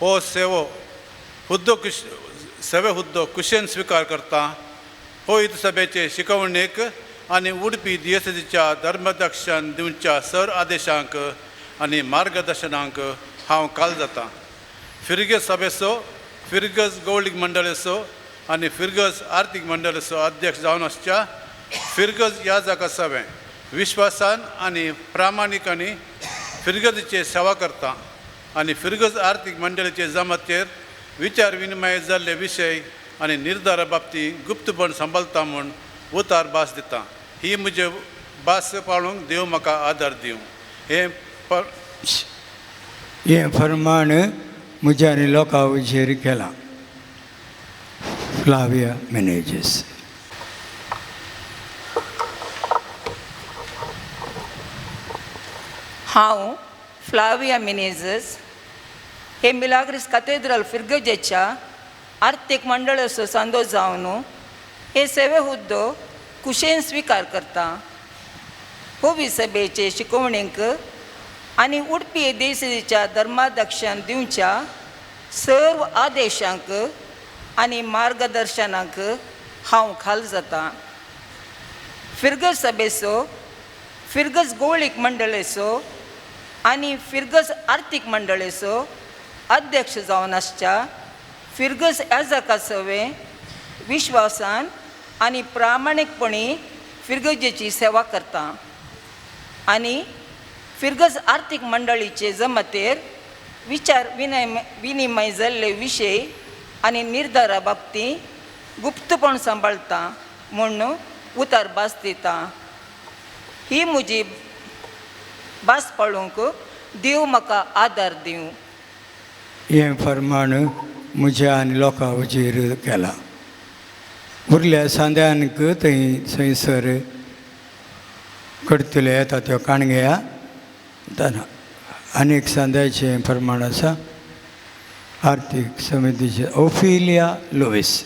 Speaker 10: हो सेवो हुद्दो कुश सेवे हुद्दो कुशेन स्विकार करता. हो इत सभेचे शिकवणेक आनी उडपी दियेसदीच्या धर्माध्यक्षान दिवच्या सर आदेशांक आनी मार्गदर्शनांक हांव काल जाता. फिरगज सभेचो फिरगज गौळीक मंडळाचो आनी फिरगज आर्थीक मंडळाचो अध्यक्ष जावन आसच्या फिरगज ह्या जागा सभें विश्वासान आनी प्रामाणिकांनी फिरगजीची सेवा करता आनी फिरगज आर्थीक मंडळाचे जमातेर विचार विनिमय जाल्ले विशय आनी निर्धारा बाबतींत गुप्तपण सांबाळता म्हूण उतार भास दिता. ही म्हजे भास पाळूंक देव म्हाका आदार दिवं. हें
Speaker 8: हें फरमाण म्हज्या आनी लोकां हुजीर केलां. फ्लाविया मेनेजीस.
Speaker 3: हांव फ्लाविया मिनेझस हे मिलाग्रीस कॅथेड्रल फिरगजेच्या आर्थीक मंडळाचो सांदो जावन हे सेवे हुद्दो कुशेन स्विकार करता. होवी सभेचे शिकवणेक आनी उडपी देशेच्या धर्माध्यक्षान दिवच्या सर्व आदेशांक आनी मार्गदर्शनाक हांव खाल जाता. फिरगज सभेचो फिरगज गोवळीक मंडळेचो आनी फिरगज आर्थीक मंडळेचो अध्यक्ष जावन आसच्या फिरगज याजका सवे विश्वासान आनी प्रामाणीकपणी फिरगजेची सेवा करता आनी फिरगज आर्थीक मंडळीचे जमतेर विचार विनिमय जाल्ले विशय आनी निर्धारा बाबतींत गुप्तपण सांबाळता म्हूण उतार भास दिता. ही म्हजी भास पाळूंक देव म्हाका आदार दिवं.
Speaker 8: हें फरमाण म्हज्या आनी लोकां हुजीर केलां. उरल्या सांद्यांक थंय थंयसर करतले येता त्यो काणग्या आनी एक सांद्याचें प्रमाण आसा. आर्थीक समितीचे ओफिलिया लुवीस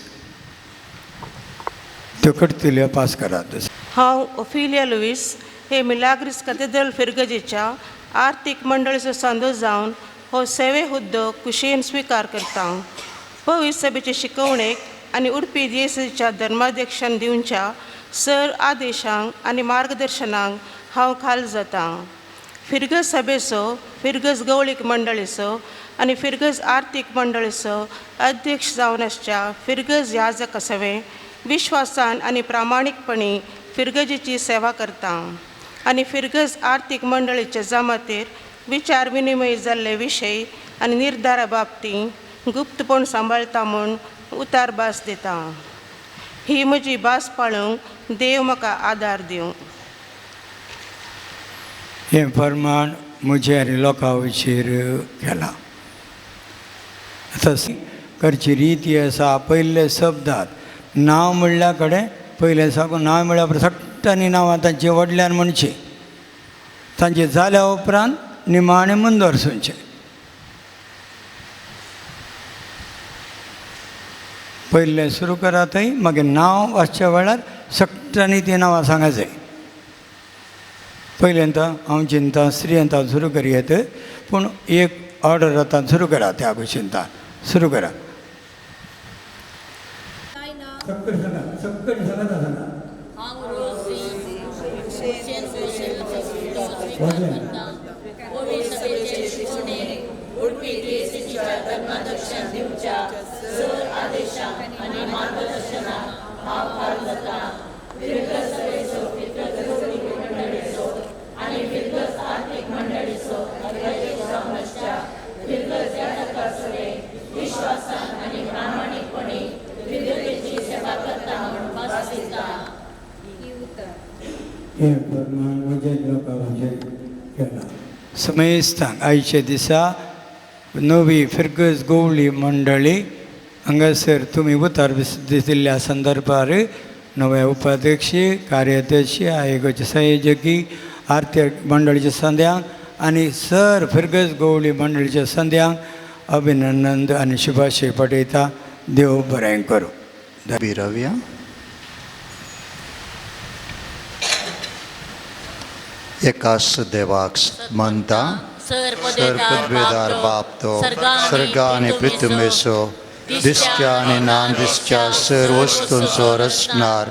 Speaker 8: त्यो करतल्यो पास करात.
Speaker 7: हांव ओफिलिया लुवीस हे मिलाग्रीस कॅथेड्रल फिरगजेच्या आर्थीक मंडळाचो सांदो जावन हो सेवे हुद्दो कुशेन स्विकार करता. पवित्र सभेचे शिकवणेक आनी उडपी दियेसच्या धर्माध्यक्षान दिवच्या सर आदेशांक आनी मार्गदर्शनांक हांव खाल जाता. फिरगज सभेचो फिरगज गवळीक मंडळीचो आनी फिरगज आर्थीक मंडळीचो अध्यक्ष जावन आसच्या फिरगज याजक सवे विश्वासान आनी प्रामाणीकपणी फिरगजेची सेवा करता आनी फिरगज आर्थीक मंडळीचे जमातेर विचार विनिमय जाल्ले विशय आनी निर्धारा बाबतींत गुप्तपण सांबाळता म्हूण उतार भास दिता. ही म्हजी भास पाळूंक देव म्हाका आदार दिवं.
Speaker 8: हें फरमाण म्हज्या आनी लोकां हुजीर केलां. आतां करची रीत ही आसा. पयले शब्दांत नांव म्हणल्या कडेन पयलें साकून नांव म्हळ्यार सट्टांनी नांवां तांची व्हडल्यान म्हणची. तांचे जाल्या उपरांत निमाणें मुंदरसूंचें. पयलें सुरू करातय मागीर नांव वाचच्या वेळार सट्टांनी तीं नांवां सांगा जाय. पयलें हांव चिंता स्त्रियांत सुरू करयेत पूण एक ऑर्डर आतां सुरू करा त्या भशेन सुरू करा. हें फर्मान म्हज्या लोकां केलां. समेस्तांक आयच्या दिसा नवी फिरगज गोवली मंडळी हांगासर तुमी उतार दिल्ल्या संदर्भार नवे उपाध्यक्ष, कार्याध्यक्ष, आयोगाचे संयोजकी, आर्थिक मंडळीच्या संद्यांक आनी सर फिरगज गोवली मंडळीच्या संद्यांक अभिनंदन आनी शुभाशय पठयता. देव बरें करूं.
Speaker 2: बिरव्या. एकास देवाक मानता, सर पदवेदार बाप तो सर्गा आनी पृथ्वीचो दिसच्या आनी ना दिसच्या सर वस्तूंचो रचणार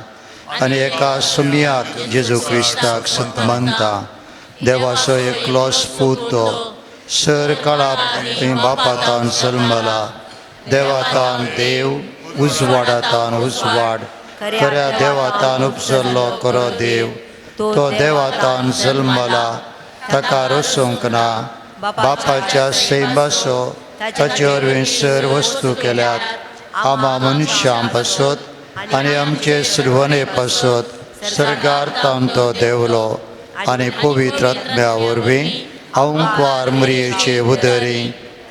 Speaker 2: आनी एका सुमयाक जेजू क्रिस्ताक मानता, देवाचो एकलोच पूत तो सर काळा बापातान जल्मला, देवातान देव, उजवाडातान उजवाड, खऱ्या देवातान उपजल्लो खरो देव, तो देवातान जल्मला, ताका रसूंक ना, बापाच्या सैमाचो ताचे वरवीं सर वस्तू केल्यात, आमा मनशां पासत आनी आमचे सुरवणे पासत सर्गार तावन तो देवलो आनी पवित्र आत्म्या वरवीं अंकवार मुरयेचे उदरी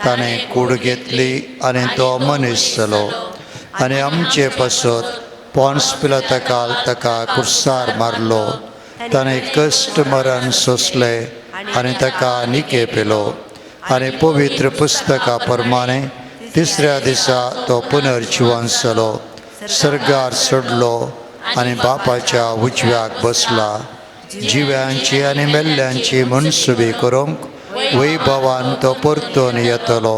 Speaker 2: ताणें कूड घेतली आनी तो मनीस जालो आनी आमचे पासत पोन्स पिलाताकाल ताका कुर्सार मारलो, ताणें कश्ट मरण सोंसलें आनी ताका निके पेलो आनी पवित्र पुस्तका प्रमाणे तिसऱ्या दिसा तो पुनर्जिवन जालो, सर्गार चडलो आनी बापाच्या उजव्याक बसला, जिव्यांची आनी मेल्ल्यांची मनसुबी करूंक वैभवान तो परतून येतलो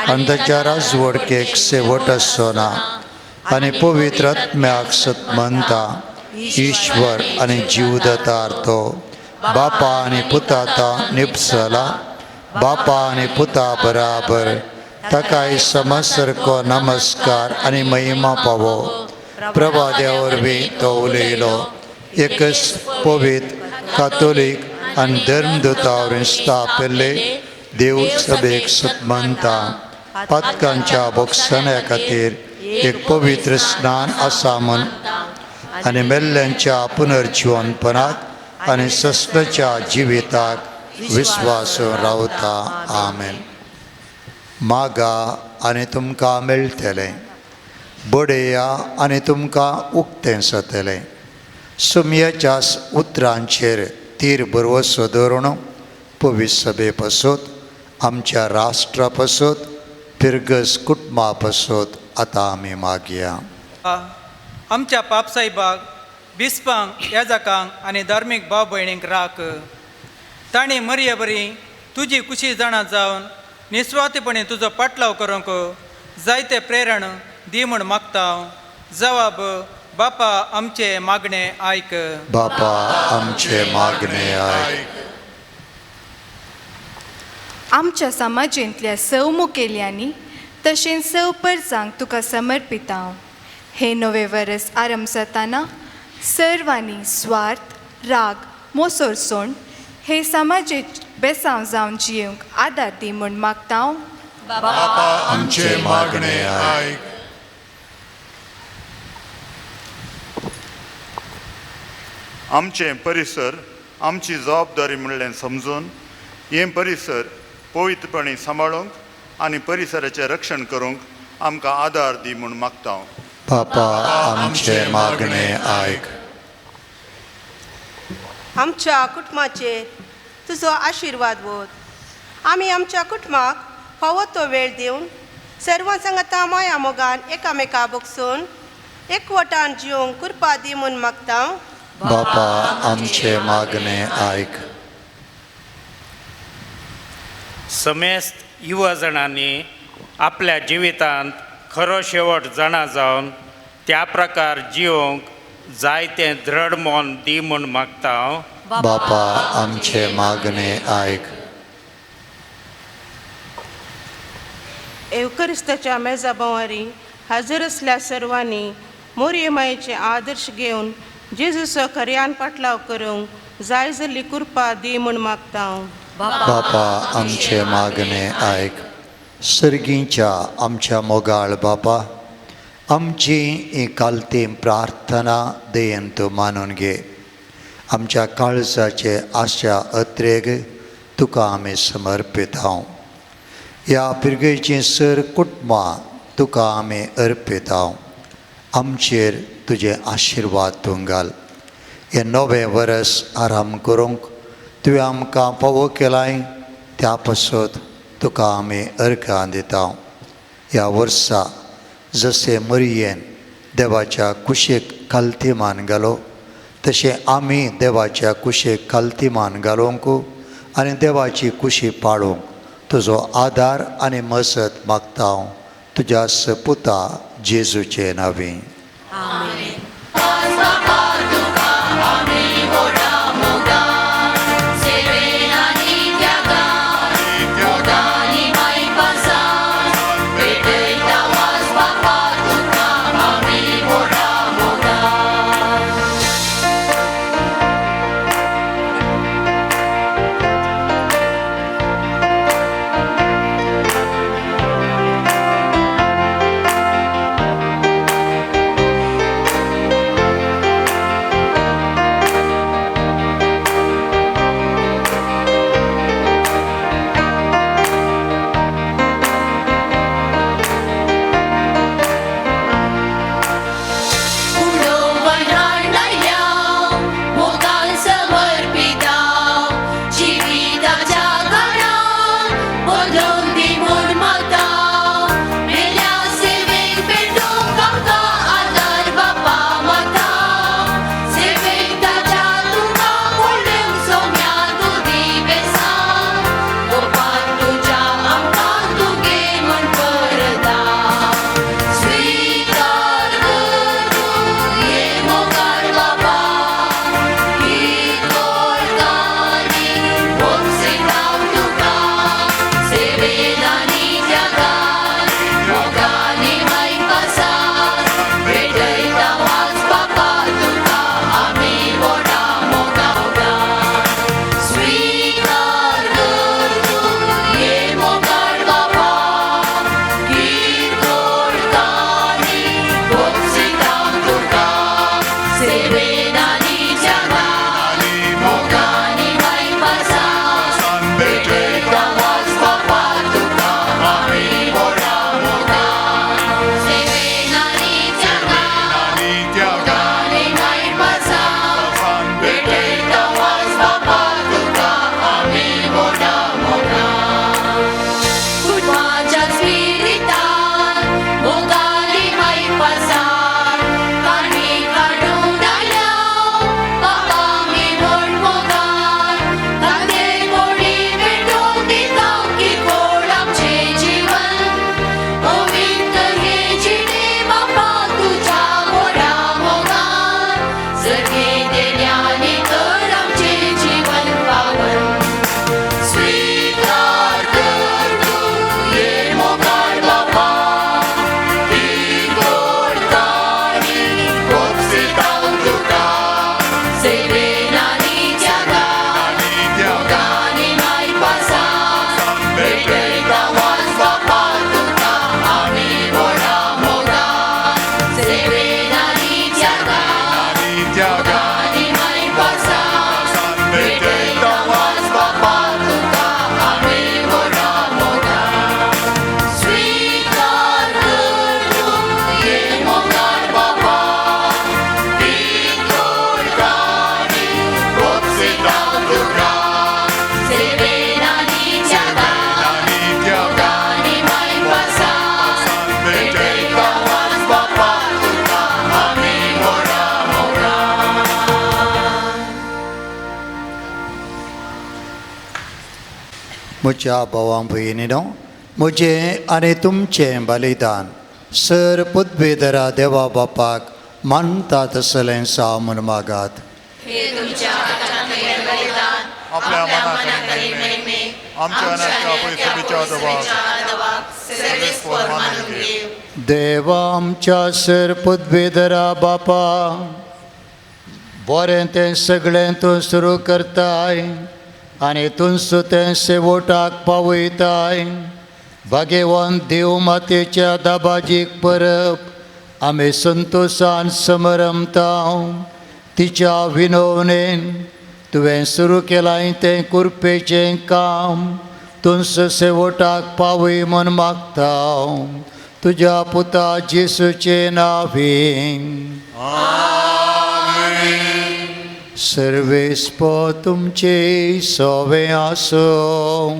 Speaker 2: आनी ताच्या राजवडकेक शेवट आसचो ना आनी पवित्र आत्म्याक सतमनता, ईश्वर आनी जीवदातार तो बापा आनी पुता निपसला, बापा आनी पुता बराबर ताकाय समसारको नमस्कार आनी महिमा पावो. प्रभाद्या वरवीं तो उलयलो, एकच पवित्र कातोलीक आनी धर्मदूता वरवीं स्थापिल्ले देव सभेक सतमनता, पातकांच्या बोगसण्या खातीर एक पवित्र स्नान आसा म्हूण आनी मेल्ल्यांच्या पुनर्जिवनपणाक आनी सस्नाच्या जिविताक विस्वास रावता. आमेन. मागा आनी तुमकां मेळटलें, बडया आनी तुमकां उक्तें जातलें. सुमयाच्या उतरांचेर तीर भरवसो धरून पवित्र सभे पासत, आमच्या राष्ट्रा पासत, फिरगज कुटुंबा पासत आतां आमी मागया.
Speaker 11: आमच्या पापसाहेबाक, बिस्पांक, याजकांक आनी धार्मीक भाव भयणींक राख. तांणी मरये बरी तुजी कुशी जाणा जावन निस्वार्थीपणी तुजो पाटलाव करूंक जायते प्रेरण दी म्हूण मागता. जवाब बापा आमचे मागणे आयक.
Speaker 2: बापा आमचे मागणे आयक.
Speaker 12: आमच्या समाजेंतल्या सव मुखेल्यांनी तशेंच सव परजांक तुका समर्पिता. हे नवे वरस आरंभ जाताना सर्वांनी स्वार्थ, राग, मोसोरसोण हे समाजेत बेसांव जावन जियेवंक आदार दी म्हूण मागता.
Speaker 2: बापा आमचे मागणे आयक.
Speaker 13: आमचें परिसर आमची जबाबदारी म्हणलें समजून हें परिसर पवित्रपणी सांबाळूंक आनी परिसराचें रक्षण करूंक आमकां आदार दी म्हूण मागता.
Speaker 2: बापा आमचे मागणे आयक.
Speaker 7: आमच्या कुटुंबाचेर तुजो आशिर्वाद वत. आमी आमच्या कुटुंबाक फावो तो वेळ दिवन सर्वां सांगता माया मोगान एकामेका बगसून एकवटान जिवंक कृपा दी म्हूण मागता.
Speaker 2: बापा आमचे मागणे आयक.
Speaker 14: समेस्त युवा जाणांनी आपल्या जिवितांत खरो शेवट जाणा जावन त्या प्रकार जिवंक जायतें दृढ मन दी म्हूण मागता.
Speaker 2: बापा आमचे मागणे आयक.
Speaker 7: एवकरिस्ताच्या मेजा भोंवारी हाजीर आसल्या सर्वांनी मोरये मायेचे आदर्श घेवन जेजूचो खऱ्यान पाटलाव करूंक जाय जाल्ली कृपा दी म्हूण मागता.
Speaker 2: बापा आमचे मागणे आयक. सर्गीच्या आमच्या मोगाळ बापा, आमची ही कालती प्रार्थना दयेन तूं मानून घे. आमच्या काळजाचे आशा अत्रेग तुका आमी समर्पितांव. ह्या पिरगेचीं सर कुटुंबां तुका आमी अर्पितांव. आमचेर तुजे आशिर्वाद तूं घाल. हें नवें वरस आराम करूंक तुवें आमकां फावो केलाय त्या पासत तुका आमी अर्घां दिता. ह्या वर्सा जशें मरियेन देवाच्या कुशेक खालती मान घालो तशें आमी देवाच्या कुशेक खालती मान घालूंक आनी देवाची कुशी पाळूंक तुजो आदार आनी मजत मागता हांव तुज्या सपुता जेजूचे नांवी. म्हज्या भावां भयणीनो, म्हजें आनी तुमचें बलिदान सर पदवेधरा देवा बापाक मानता तसलें साव म्हूण मागात.
Speaker 13: आपल्या
Speaker 2: देवा आमच्या सर पदवेधरा बापा, बरें तें सगळें तूं सुरू करताय आनी तुमचो तें शेवटाक पावयताय. भाग्यवान देव मातेच्या दाबाजीक परब आमी संतोशान समरमता. तिच्या विनवणेन तुवें सुरू केलां तें कुरपेचें काम तुंस शेवटाक पावय म्हूण मागता तुज्या पुता जेसूचे नांवें. सर्वेस्पो तुमचे सवे आसूं.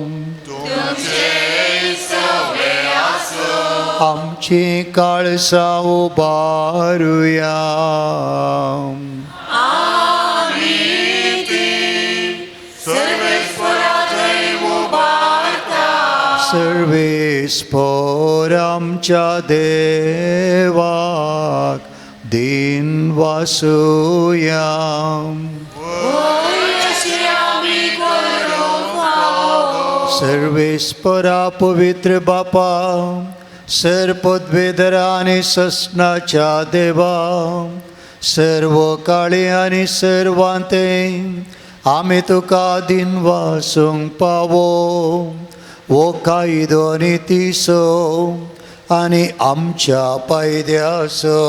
Speaker 2: आमची काळसां उबारुया. सर्वेस्पोर आमच्या देवाक दिन वासुया. सर्वेस्परा पवित्र बापा सर पदवेधरा आनी ससनाच्या देवा सर्व काळी आनी सर्वांते आमी तुका दिन वासूंक पावो वो कायदो आनी तिसो आनी आमच्या पायद्यासो.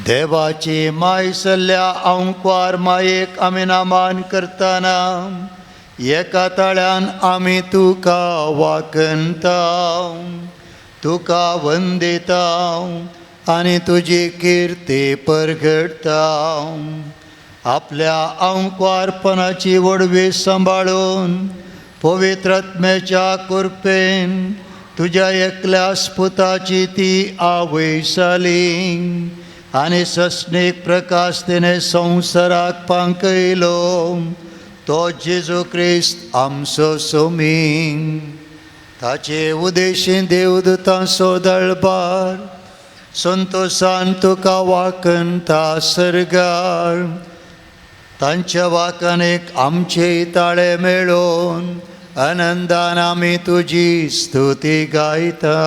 Speaker 2: देवाची माय सल्ल्या आंकवार मायेक आमी नामान करतना एका ताळ्यान आमी तुका वाकंता तुका वंदिता आनी तुजी किर्ती परगडटा. आपल्या आंकवारपणाची वडवी सांबाळून पवित्र आत्म्याच्या कृपेन तुज्या एकल्या स्पुताची ती आवय जाली आनी सस्नीक प्रकाश तिणें संवसाराक पांकयलो तो जेजू क्रिस्त आमचो सोमी. ताचे उदेशी देवदूतांचो दळबार संतोसान तुका वाकंता सर्गार तांच्या वाकणेक आमचे ताळे मेळोवन आनंदान आमी तुजी स्तुती गायता.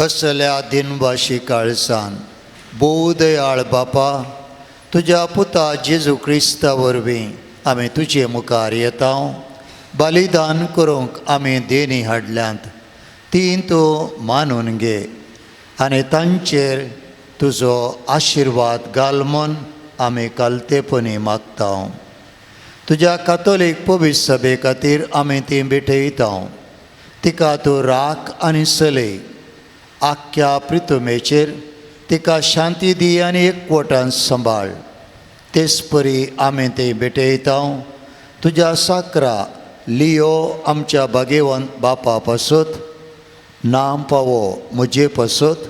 Speaker 2: असल्या दिनवाशी काळसान भोव दयाळ बापा तुज्या पुता जेजू क्रिस्ता वरवीं आमी तुजे मुखार येता. बलिदान करूंक आमी देणी हाडल्यांत ती तूं मानून घे आनी तांचेर तुजो आशिर्वाद घाल म्हूण आमी कालतेपणी मागता. तुज्या कातोलीक पवित्र सभे खातीर आमी ती भेटयता. तिका तूं राख आनी चलय. आख्ख्या प्रितुमेचेर तिका शांती दी आनी एकवटान सांबाळ. तेच परी आमी ती भेटयता तुज्या साकरा लियो आमच्या भागेवन बापा पासत नाम पावो म्हजे पासत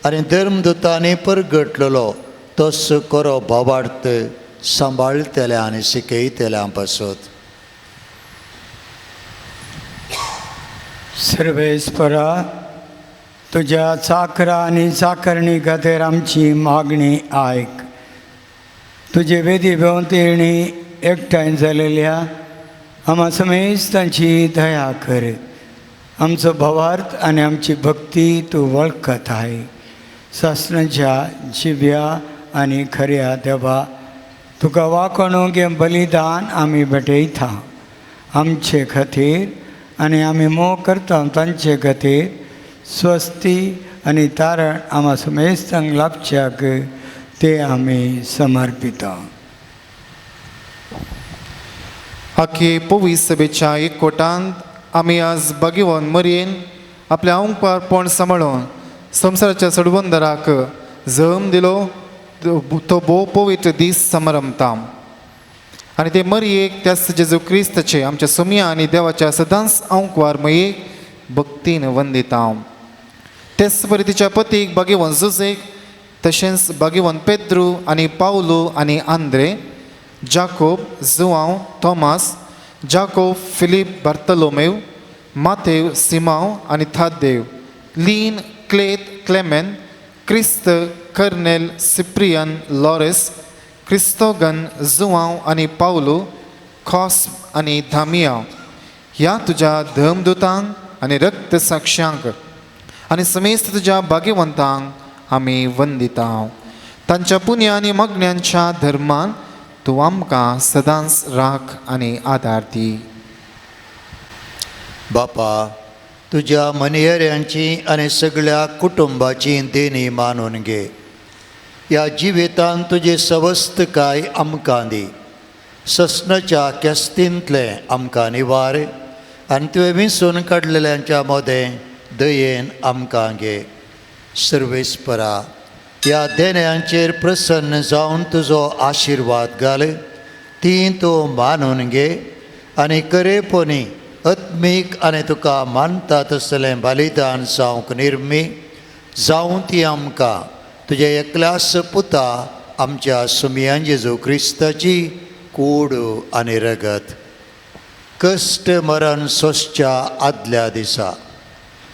Speaker 2: आनी धर्मदुतांनी परगटलेलो तस करो भावार्थ सांबाळटल्या आनी शिकयतल्या पासत.
Speaker 8: सर्वेस्परा तुज्या चाकरा आनी चाकरणी खातीर आमची मागणी आयक. तुजे वेदी भोंवतणी एकठांय जालेल्या आमा समेज तांची दया कर. आमचो भावार्थ आनी आमची भक्ती तूं वळखताय. सासणाच्या जिव्या आनी खऱ्या देवा तुका वाकोणूंक हें बलिदान आमी भेटयता. आमचे खातीर आनी आमी मोग करता तांचे खातीर स्वस्ती आनी तारण आमा समेस्तांक लाभच्याक ते आमी समर्पिता.
Speaker 1: आखे पवीस सभेच्या एकवटांत आमी आज बागेवन मरयेन आपल्या आंकवारपण सांबाळून संवसाराच्या सडवंदराक जम दिलो तो भोव पवित्र दीस समारंभता आनी ते मरयेक त्याच जेजू क्रिस्ताचे आमच्या सोमया आनी देवाच्या सदांच आंकवार मयेक भक्तीन वंदिता. तेच परी तिच्या पतीक बागेवन जुजेक तशेंच बागेवन पेद्रू आनी पावलू आनी आंद्रे, जाकोब, जुआंव, थॉमास, जाकोब, फिलीप, बार्तलोमेव, मातेव, सिमांव आनी थादेव, लीन, क्लेत, क्लेमेन, क्रिस्त, कर्नेल, सिप्रियन, लॉरेस, क्रिस्तोगन, जुआंव आनी पावलू, कॉस्म आनी धामिया ह्या तुज्या धर्मदूतांक आनी रक्त साक्ष्यांक आनी समेस्त तुज्या भाग्यवंतांक आमी वंदिता. तांच्या पुण्य आनी मग्न्यांच्या धर्मान तूं आमकां सदांच राख आनी आदार दी.
Speaker 2: बापा, तुज्या मनयेऱ्यांची आनी सगळ्या कुटुंबाची देणी मानून घे. ह्या जिवितान तुजी सवस्तकाय आमकां दी. ससनाच्या केस्तींतलें आमकां निवार आनी तुवें विंचून काडलेल्यांच्या मदें दयेन आमकां घे. सर्वेस्परा, ह्या देण्यांचेर प्रसन्न जावन तुजो आशिर्वाद घाल, ती तूं मानून घे आनी करेपणी आत्मीक आनी तुका मानता तसलें बलिदान जावंक निर्मी जावं ती आमकां तुज्या एकल्यास पुता आमच्या सुमयान जेजू क्रिस्ताची कूड आनी रगत. कश्ट मरण सोंसच्या आदल्या दिसा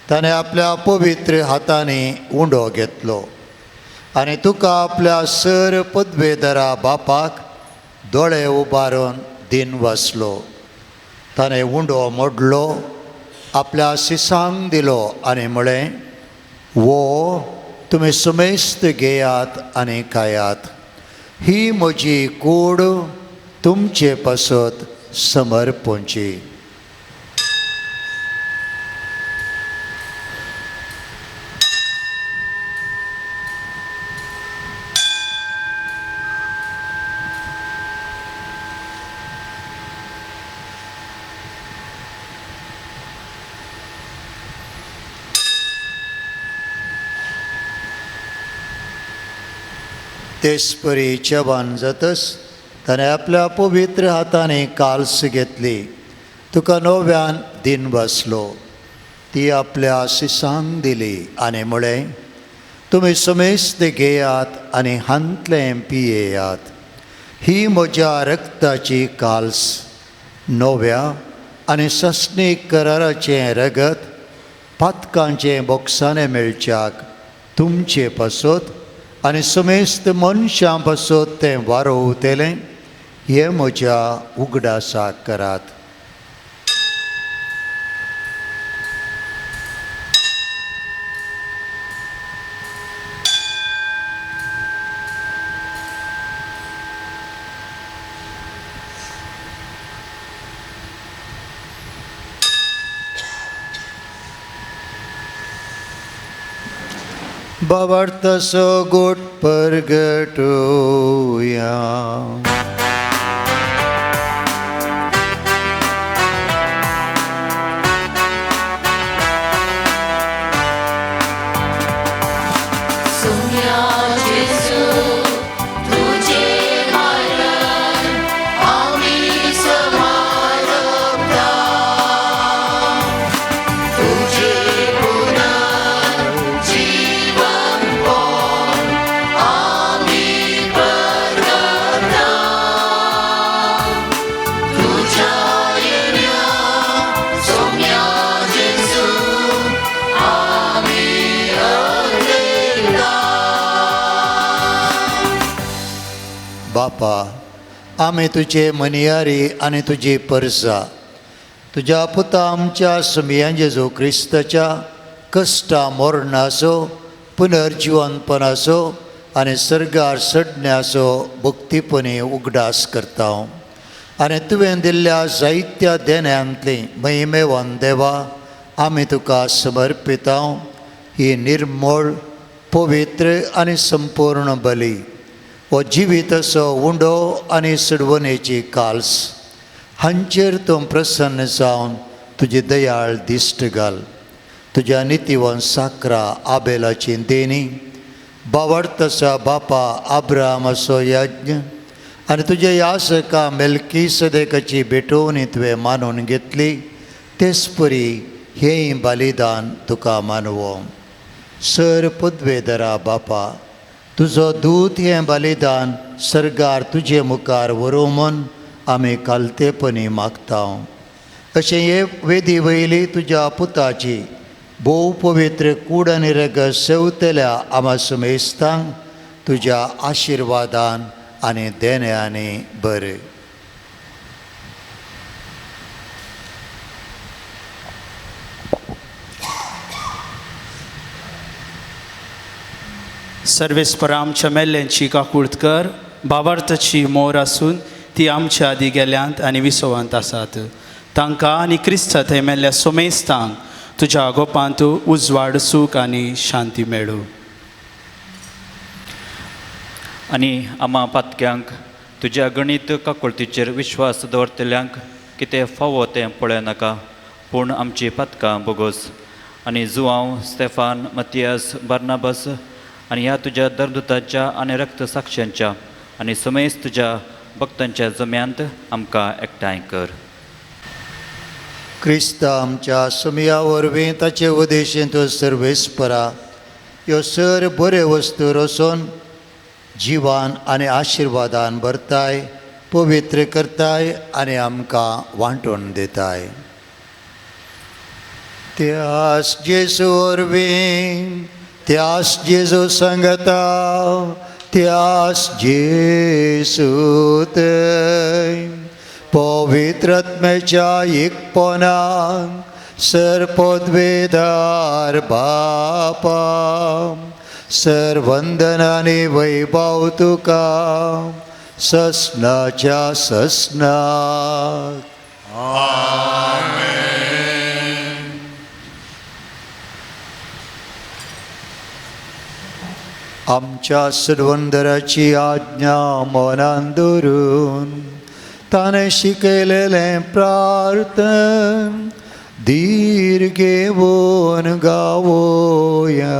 Speaker 2: ताणें आपल्या पवित्र हातांनी उंडो घेतलो आनी तुका आपल्या सर पदवेदरा बापाक दोळे उबारून दिन वाचलो. ताणें उंडो मोडलो, आपल्या सिसांक दिलो आनी म्हळें, वो तुमी सुमेस्त घेयात आनी खायात, ही म्हजी कूड तुमचे पासत समर्पणची. तेचपरी जेवण जातच ताणें आपल्या पवित्र हातांनी काल्स घेतली, तुका नव्यान दिन बसलो, ती आपल्या सिसांक दिली आनी म्हळें, तुमी समेस्त घेयात आनी हांतलें पियेयात, ही म्हज्या रक्ताची काल्स, नव्या आनी सस्नीक कराराचें रगत पातकांचें बोक्साणें मेळच्याक तुमचे पासत आनी समेस्त मनशां पासत तें वारोवतलें, हें म्हज्या उगडासाक करात. भावार्थाचो गोट परगटोया. बापा, आमी तुजे मनियारी आनी तुजी परसा तुज्या पुता आमच्या सुमयान जेजू क्रिस्ताच्या कश्टा मरणाचो पुनर्जिवनपणाचो आनी सर्गार सडण्याचो भक्तीपणी उगडास करता आनी तुवें दिल्ल्या जायत्या देण्यांतली महिमेवन देवा आमी तुका समर्पिता. ही निर्मळ पवित्र आनी संपूर्ण बली हो जिवीत असो उंडो आनी सुडवणेची काल्स हांचेर तूं प्रसन्न जावन तुजी दयाळ दिश्ट घाल. तुज्या नितीवन साकरा आबेलाची देणी, बावडतसा बापा आब्रामाचो यज्ञ आनी तुज्या यासका मेल्कीसदेकाची भेटवणी तुवें मानून घेतली, तेच परी हें बलिदान तुका मानवो. सर पदवेदरा बापा, तुजो दूत हें बलिदान सर्गार तुजे मुखार व्हरूं म्हूण आमी कालतेपणी मागता. अशें हे वेदी वयली तुज्या पुताची भोव पवित्र कूड आनी रगत सेवतल्या आमा समेस्तांक तुज्या आशिर्वादान आनी देण्यांनी बरें.
Speaker 15: सर्वेस्परा आमच्या मेल्ल्यांची काकूळत कर, भावार्थाची मोर आसून ती आमच्या आदी गेल्यांत आनी विसवांत आसात. तांकां आनी क्रिस्ता थंय मेल्ल्या सोमेस्तांक तुज्या गोपांत उजवाड, सूख आनी शांती मेळूं.
Speaker 4: आनी आमा पातक्यांक तुज्या गणीत काकुळतीचेर विश्वास दवरतल्यांक कितें फावो तें पळय नाका, पूण आमची पातकां बोगोस. आनी जुआंव, स्टेफान, मतियास, बार्नाबस आनी ह्या तुज्या दरदुताच्या आनी रक्त साक्षांच्या आनी समेस्त तुज्या भक्तांच्या जम्यांत आमकां एकठांय कर.
Speaker 2: क्रिस्ता आमच्या सुमया वरवीं ताचे उदेशींत सर्वेस्परा ह्यो सर बऱ्यो वस्तू रचून जिवान आनी आशिर्वादान भरताय, पवित्र करताय आनी आमकां वांटून दिताय. त्यास जेजू वरवीं, त्यास जेजू सांगता, त्यास जेजू थंय पवित्रत्मेच्या एकपणान सर पदवेदार बापा, सर वंदन आनी वैभव तुका ससनाच्या ससनाक. आमच्या सुरवंदराची आज्ञा मनान धरून ताणें शिकयलेलें प्रार्थन धीर घेवन गावोया.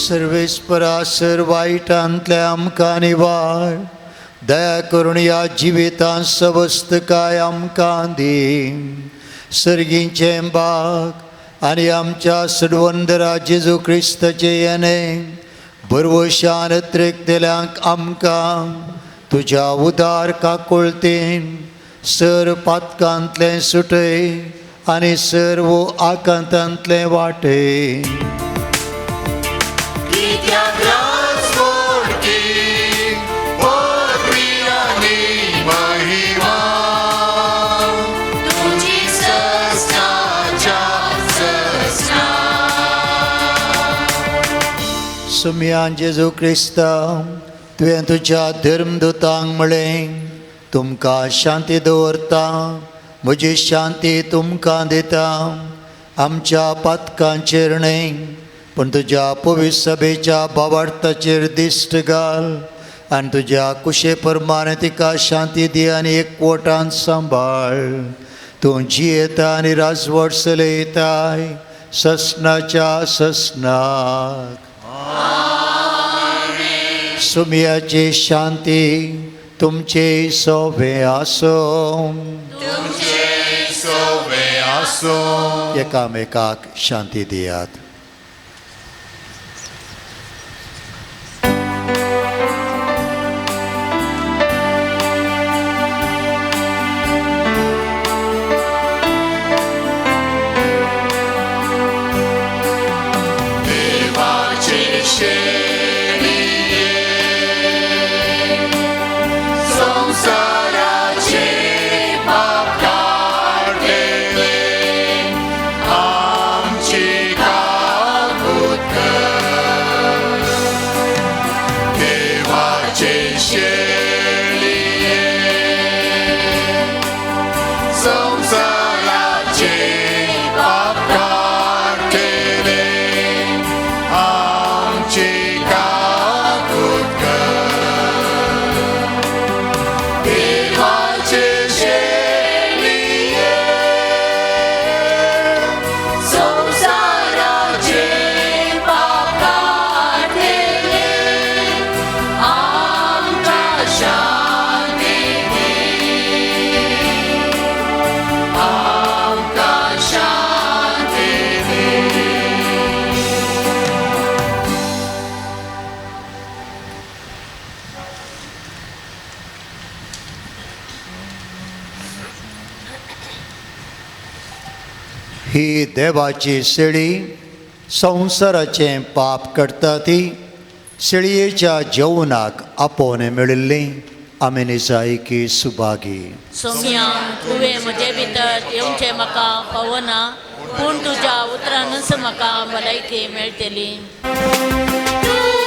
Speaker 2: सर्वेस्परा सर वायटांतल्या आमकां निवार, दया करून ह्या जिवितांत सवस्तकाय आमकां दी. सर्गीचें बाग आनी आमच्या सडवंदरा जेजू क्रिस्ताचें येणें भरवशान त्रेकतेल्यांक आमकां तुज्या उदार काकुळतेन सर पातकांतलें सुटय आनी सर्व आकांतांतलें वाटय. सुमयान जेजू क्रिस्ता तुवें तुज्या धर्मदूतांक म्हळें, तुमकां शांती दवरता, म्हजी शांती तुमकां दिता. आमच्या पातकांचेर न्हय पूण तुज्या पवित्र सभेच्या भावार्थाचेर दिश्ट घाल आनी तुज्या कुशे प्रमाणे तिका शांती दी आनी एकवटान सांबाळ. तूं जियेता आनी राजवट चलयताय ससनाच्या ससनाक. सुमयाची शांती तुमचे सोवे आसूं. एकामेकाक शांती दियात. ही देवाची शेळी संवसाराचें पाप करता ती शेळयेच्या जेवणाक आपोवन मेळिल्ली आमी निजायकी सुभागी.
Speaker 5: सोम्या तुवें म्हजे भितर येवचें म्हाका पावना पूण तुज्या उतरानच म्हाका भलायकी मेळटली.
Speaker 16: Oh,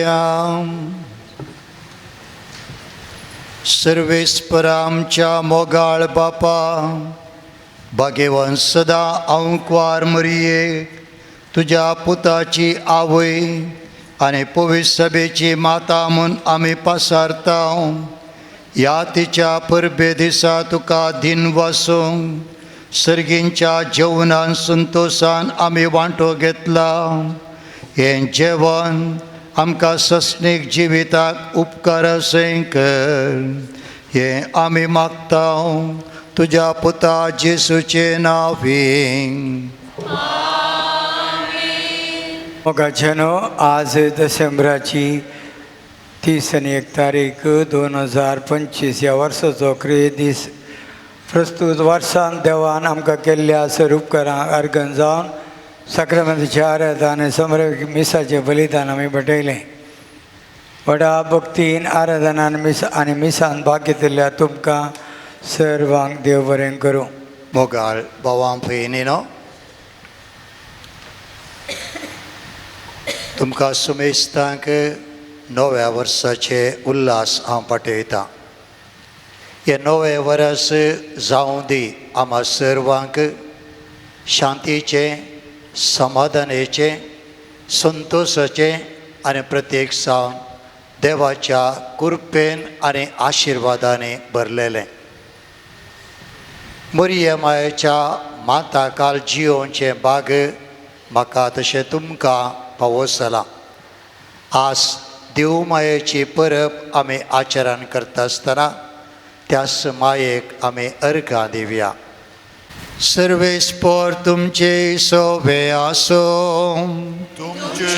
Speaker 2: मागुया. सर्वेस्परा आमच्या मोगाळ बापा, भाग्यवान सदां आंकवार मरिये, तुज्या पुताची आवय आनी पवित्र सभेची माता म्हूण आमी पासारता. ह्या तिच्या परबे दिसा तुका दिन वासूंक सर्गींच्या जेवणान संतोशान आमी वांटो घेतला. हें जेवण आमकां सस्नीक जिविताक उपकार अशें कर, हें आमी मागता तुज्या पुता जेसूचे नांवें.
Speaker 8: मोगाच्यानो, आज डिसेंबराची 31 तारीख 2025 ह्या वर्साचो क्रिये दीस. प्रस्तूत वर्सान देवान आमकां केल्ल्या सर उपकारांक अर्गण जावन साक्रामेंताचें आराधन आनी समर्पक मिसाचें बलिदान आमी भेटयलें. व्हडा भक्तीन आराधनान मिस आनी मिसान भाग घेतिल्ल्या तुमकां सर्वांक देव बरें करूं.
Speaker 2: मोगाळ भावां भयणीनो, तुमकां सुमेस्तांक नव्या वर्साचे उल्हास हांव पाठयतां. हें नवें वर्स जावं दी आमकां सर्वांक शांतीचें, समाधानेचें, संतोशाचें आनी प्रत्येक सावन देवाच्या कृपेन आनी आशिर्वादांनी भरलेलें. मरिया मायेच्या माता काल जियोवचें भाग म्हाका तशें तुमकां फावो जालां. आज देव मायेची परब आमी आचरण करता आसतना त्याच मायेक आमी अर्घां दिवया. सर्वेस्पर तुमचे सोवे आसो,
Speaker 13: तुमचे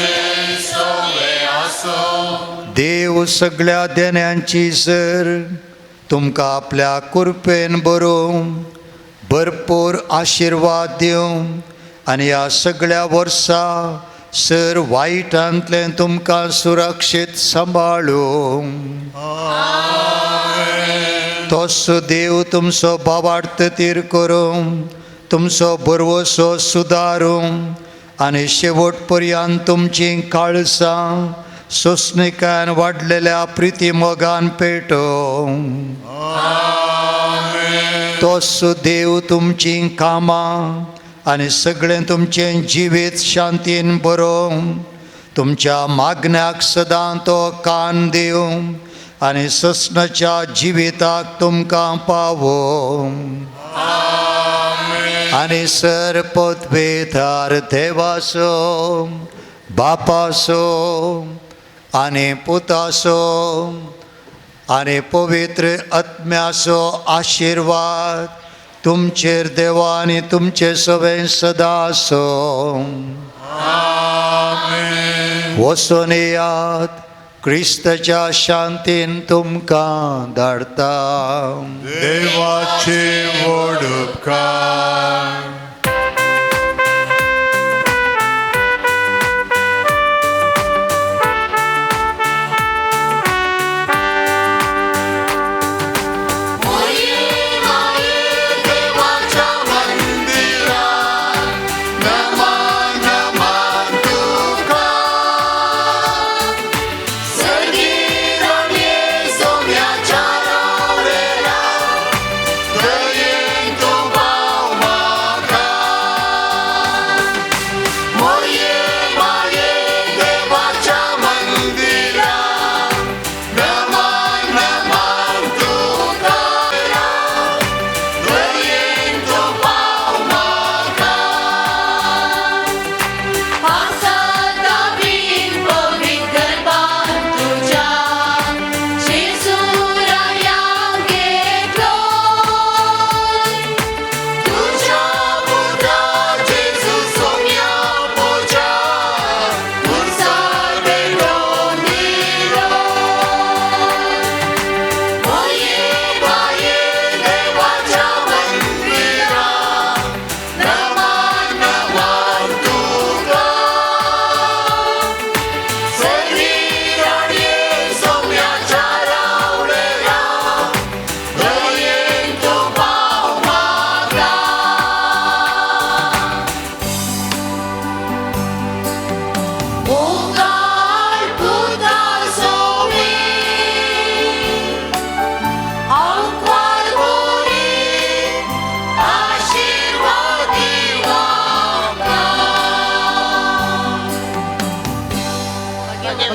Speaker 13: सोवे आसो.
Speaker 2: देव सगळ्या देण्यांची सर तुमकां आपल्या कृपेन बरोवं भरपूर आशिर्वाद दिवं आनी ह्या सगळ्या वर्सा सर वायटांतलें तुमकां सुरक्षीत सांबाळूं. तोच देव तुमचो भावार्थ तीर करूं, तुमचो भरवसो सुदारूं आनी शेवट पर्यंत तुमचीं काळसां सोंसणिकान वाडलेल्या प्रिती मोगान पेटोवं. तोच देव तुमचीं कामां आनी सगळें तुमचें जिवीत शांतीन बरोवं, तुमच्या मागण्याक सदां तो कान दिवं आनी ससनाच्या जिविताक तुमकां पावोवं. आनी सर पदवेधार देवाचो, बापाचो आनी पुताचो आनी पवित्र आत्म्याचो आशिर्वाद तुमचेर देवा आनी तुमचे सगळें सदां आसूं. वचून येयात, क्रिस्ताच्या शांतीन तुमकां धाडटा.
Speaker 13: देवाचे व्हड उपकार.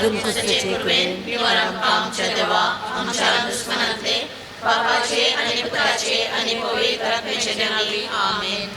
Speaker 5: अगम कुस्ताचे कृपेन निवार आमकां आमच्या देवा आमच्या दुस्मनांतले बापाचे आनी पुताचे आनी पवित्र आत्म्याचे नांवी आमेन.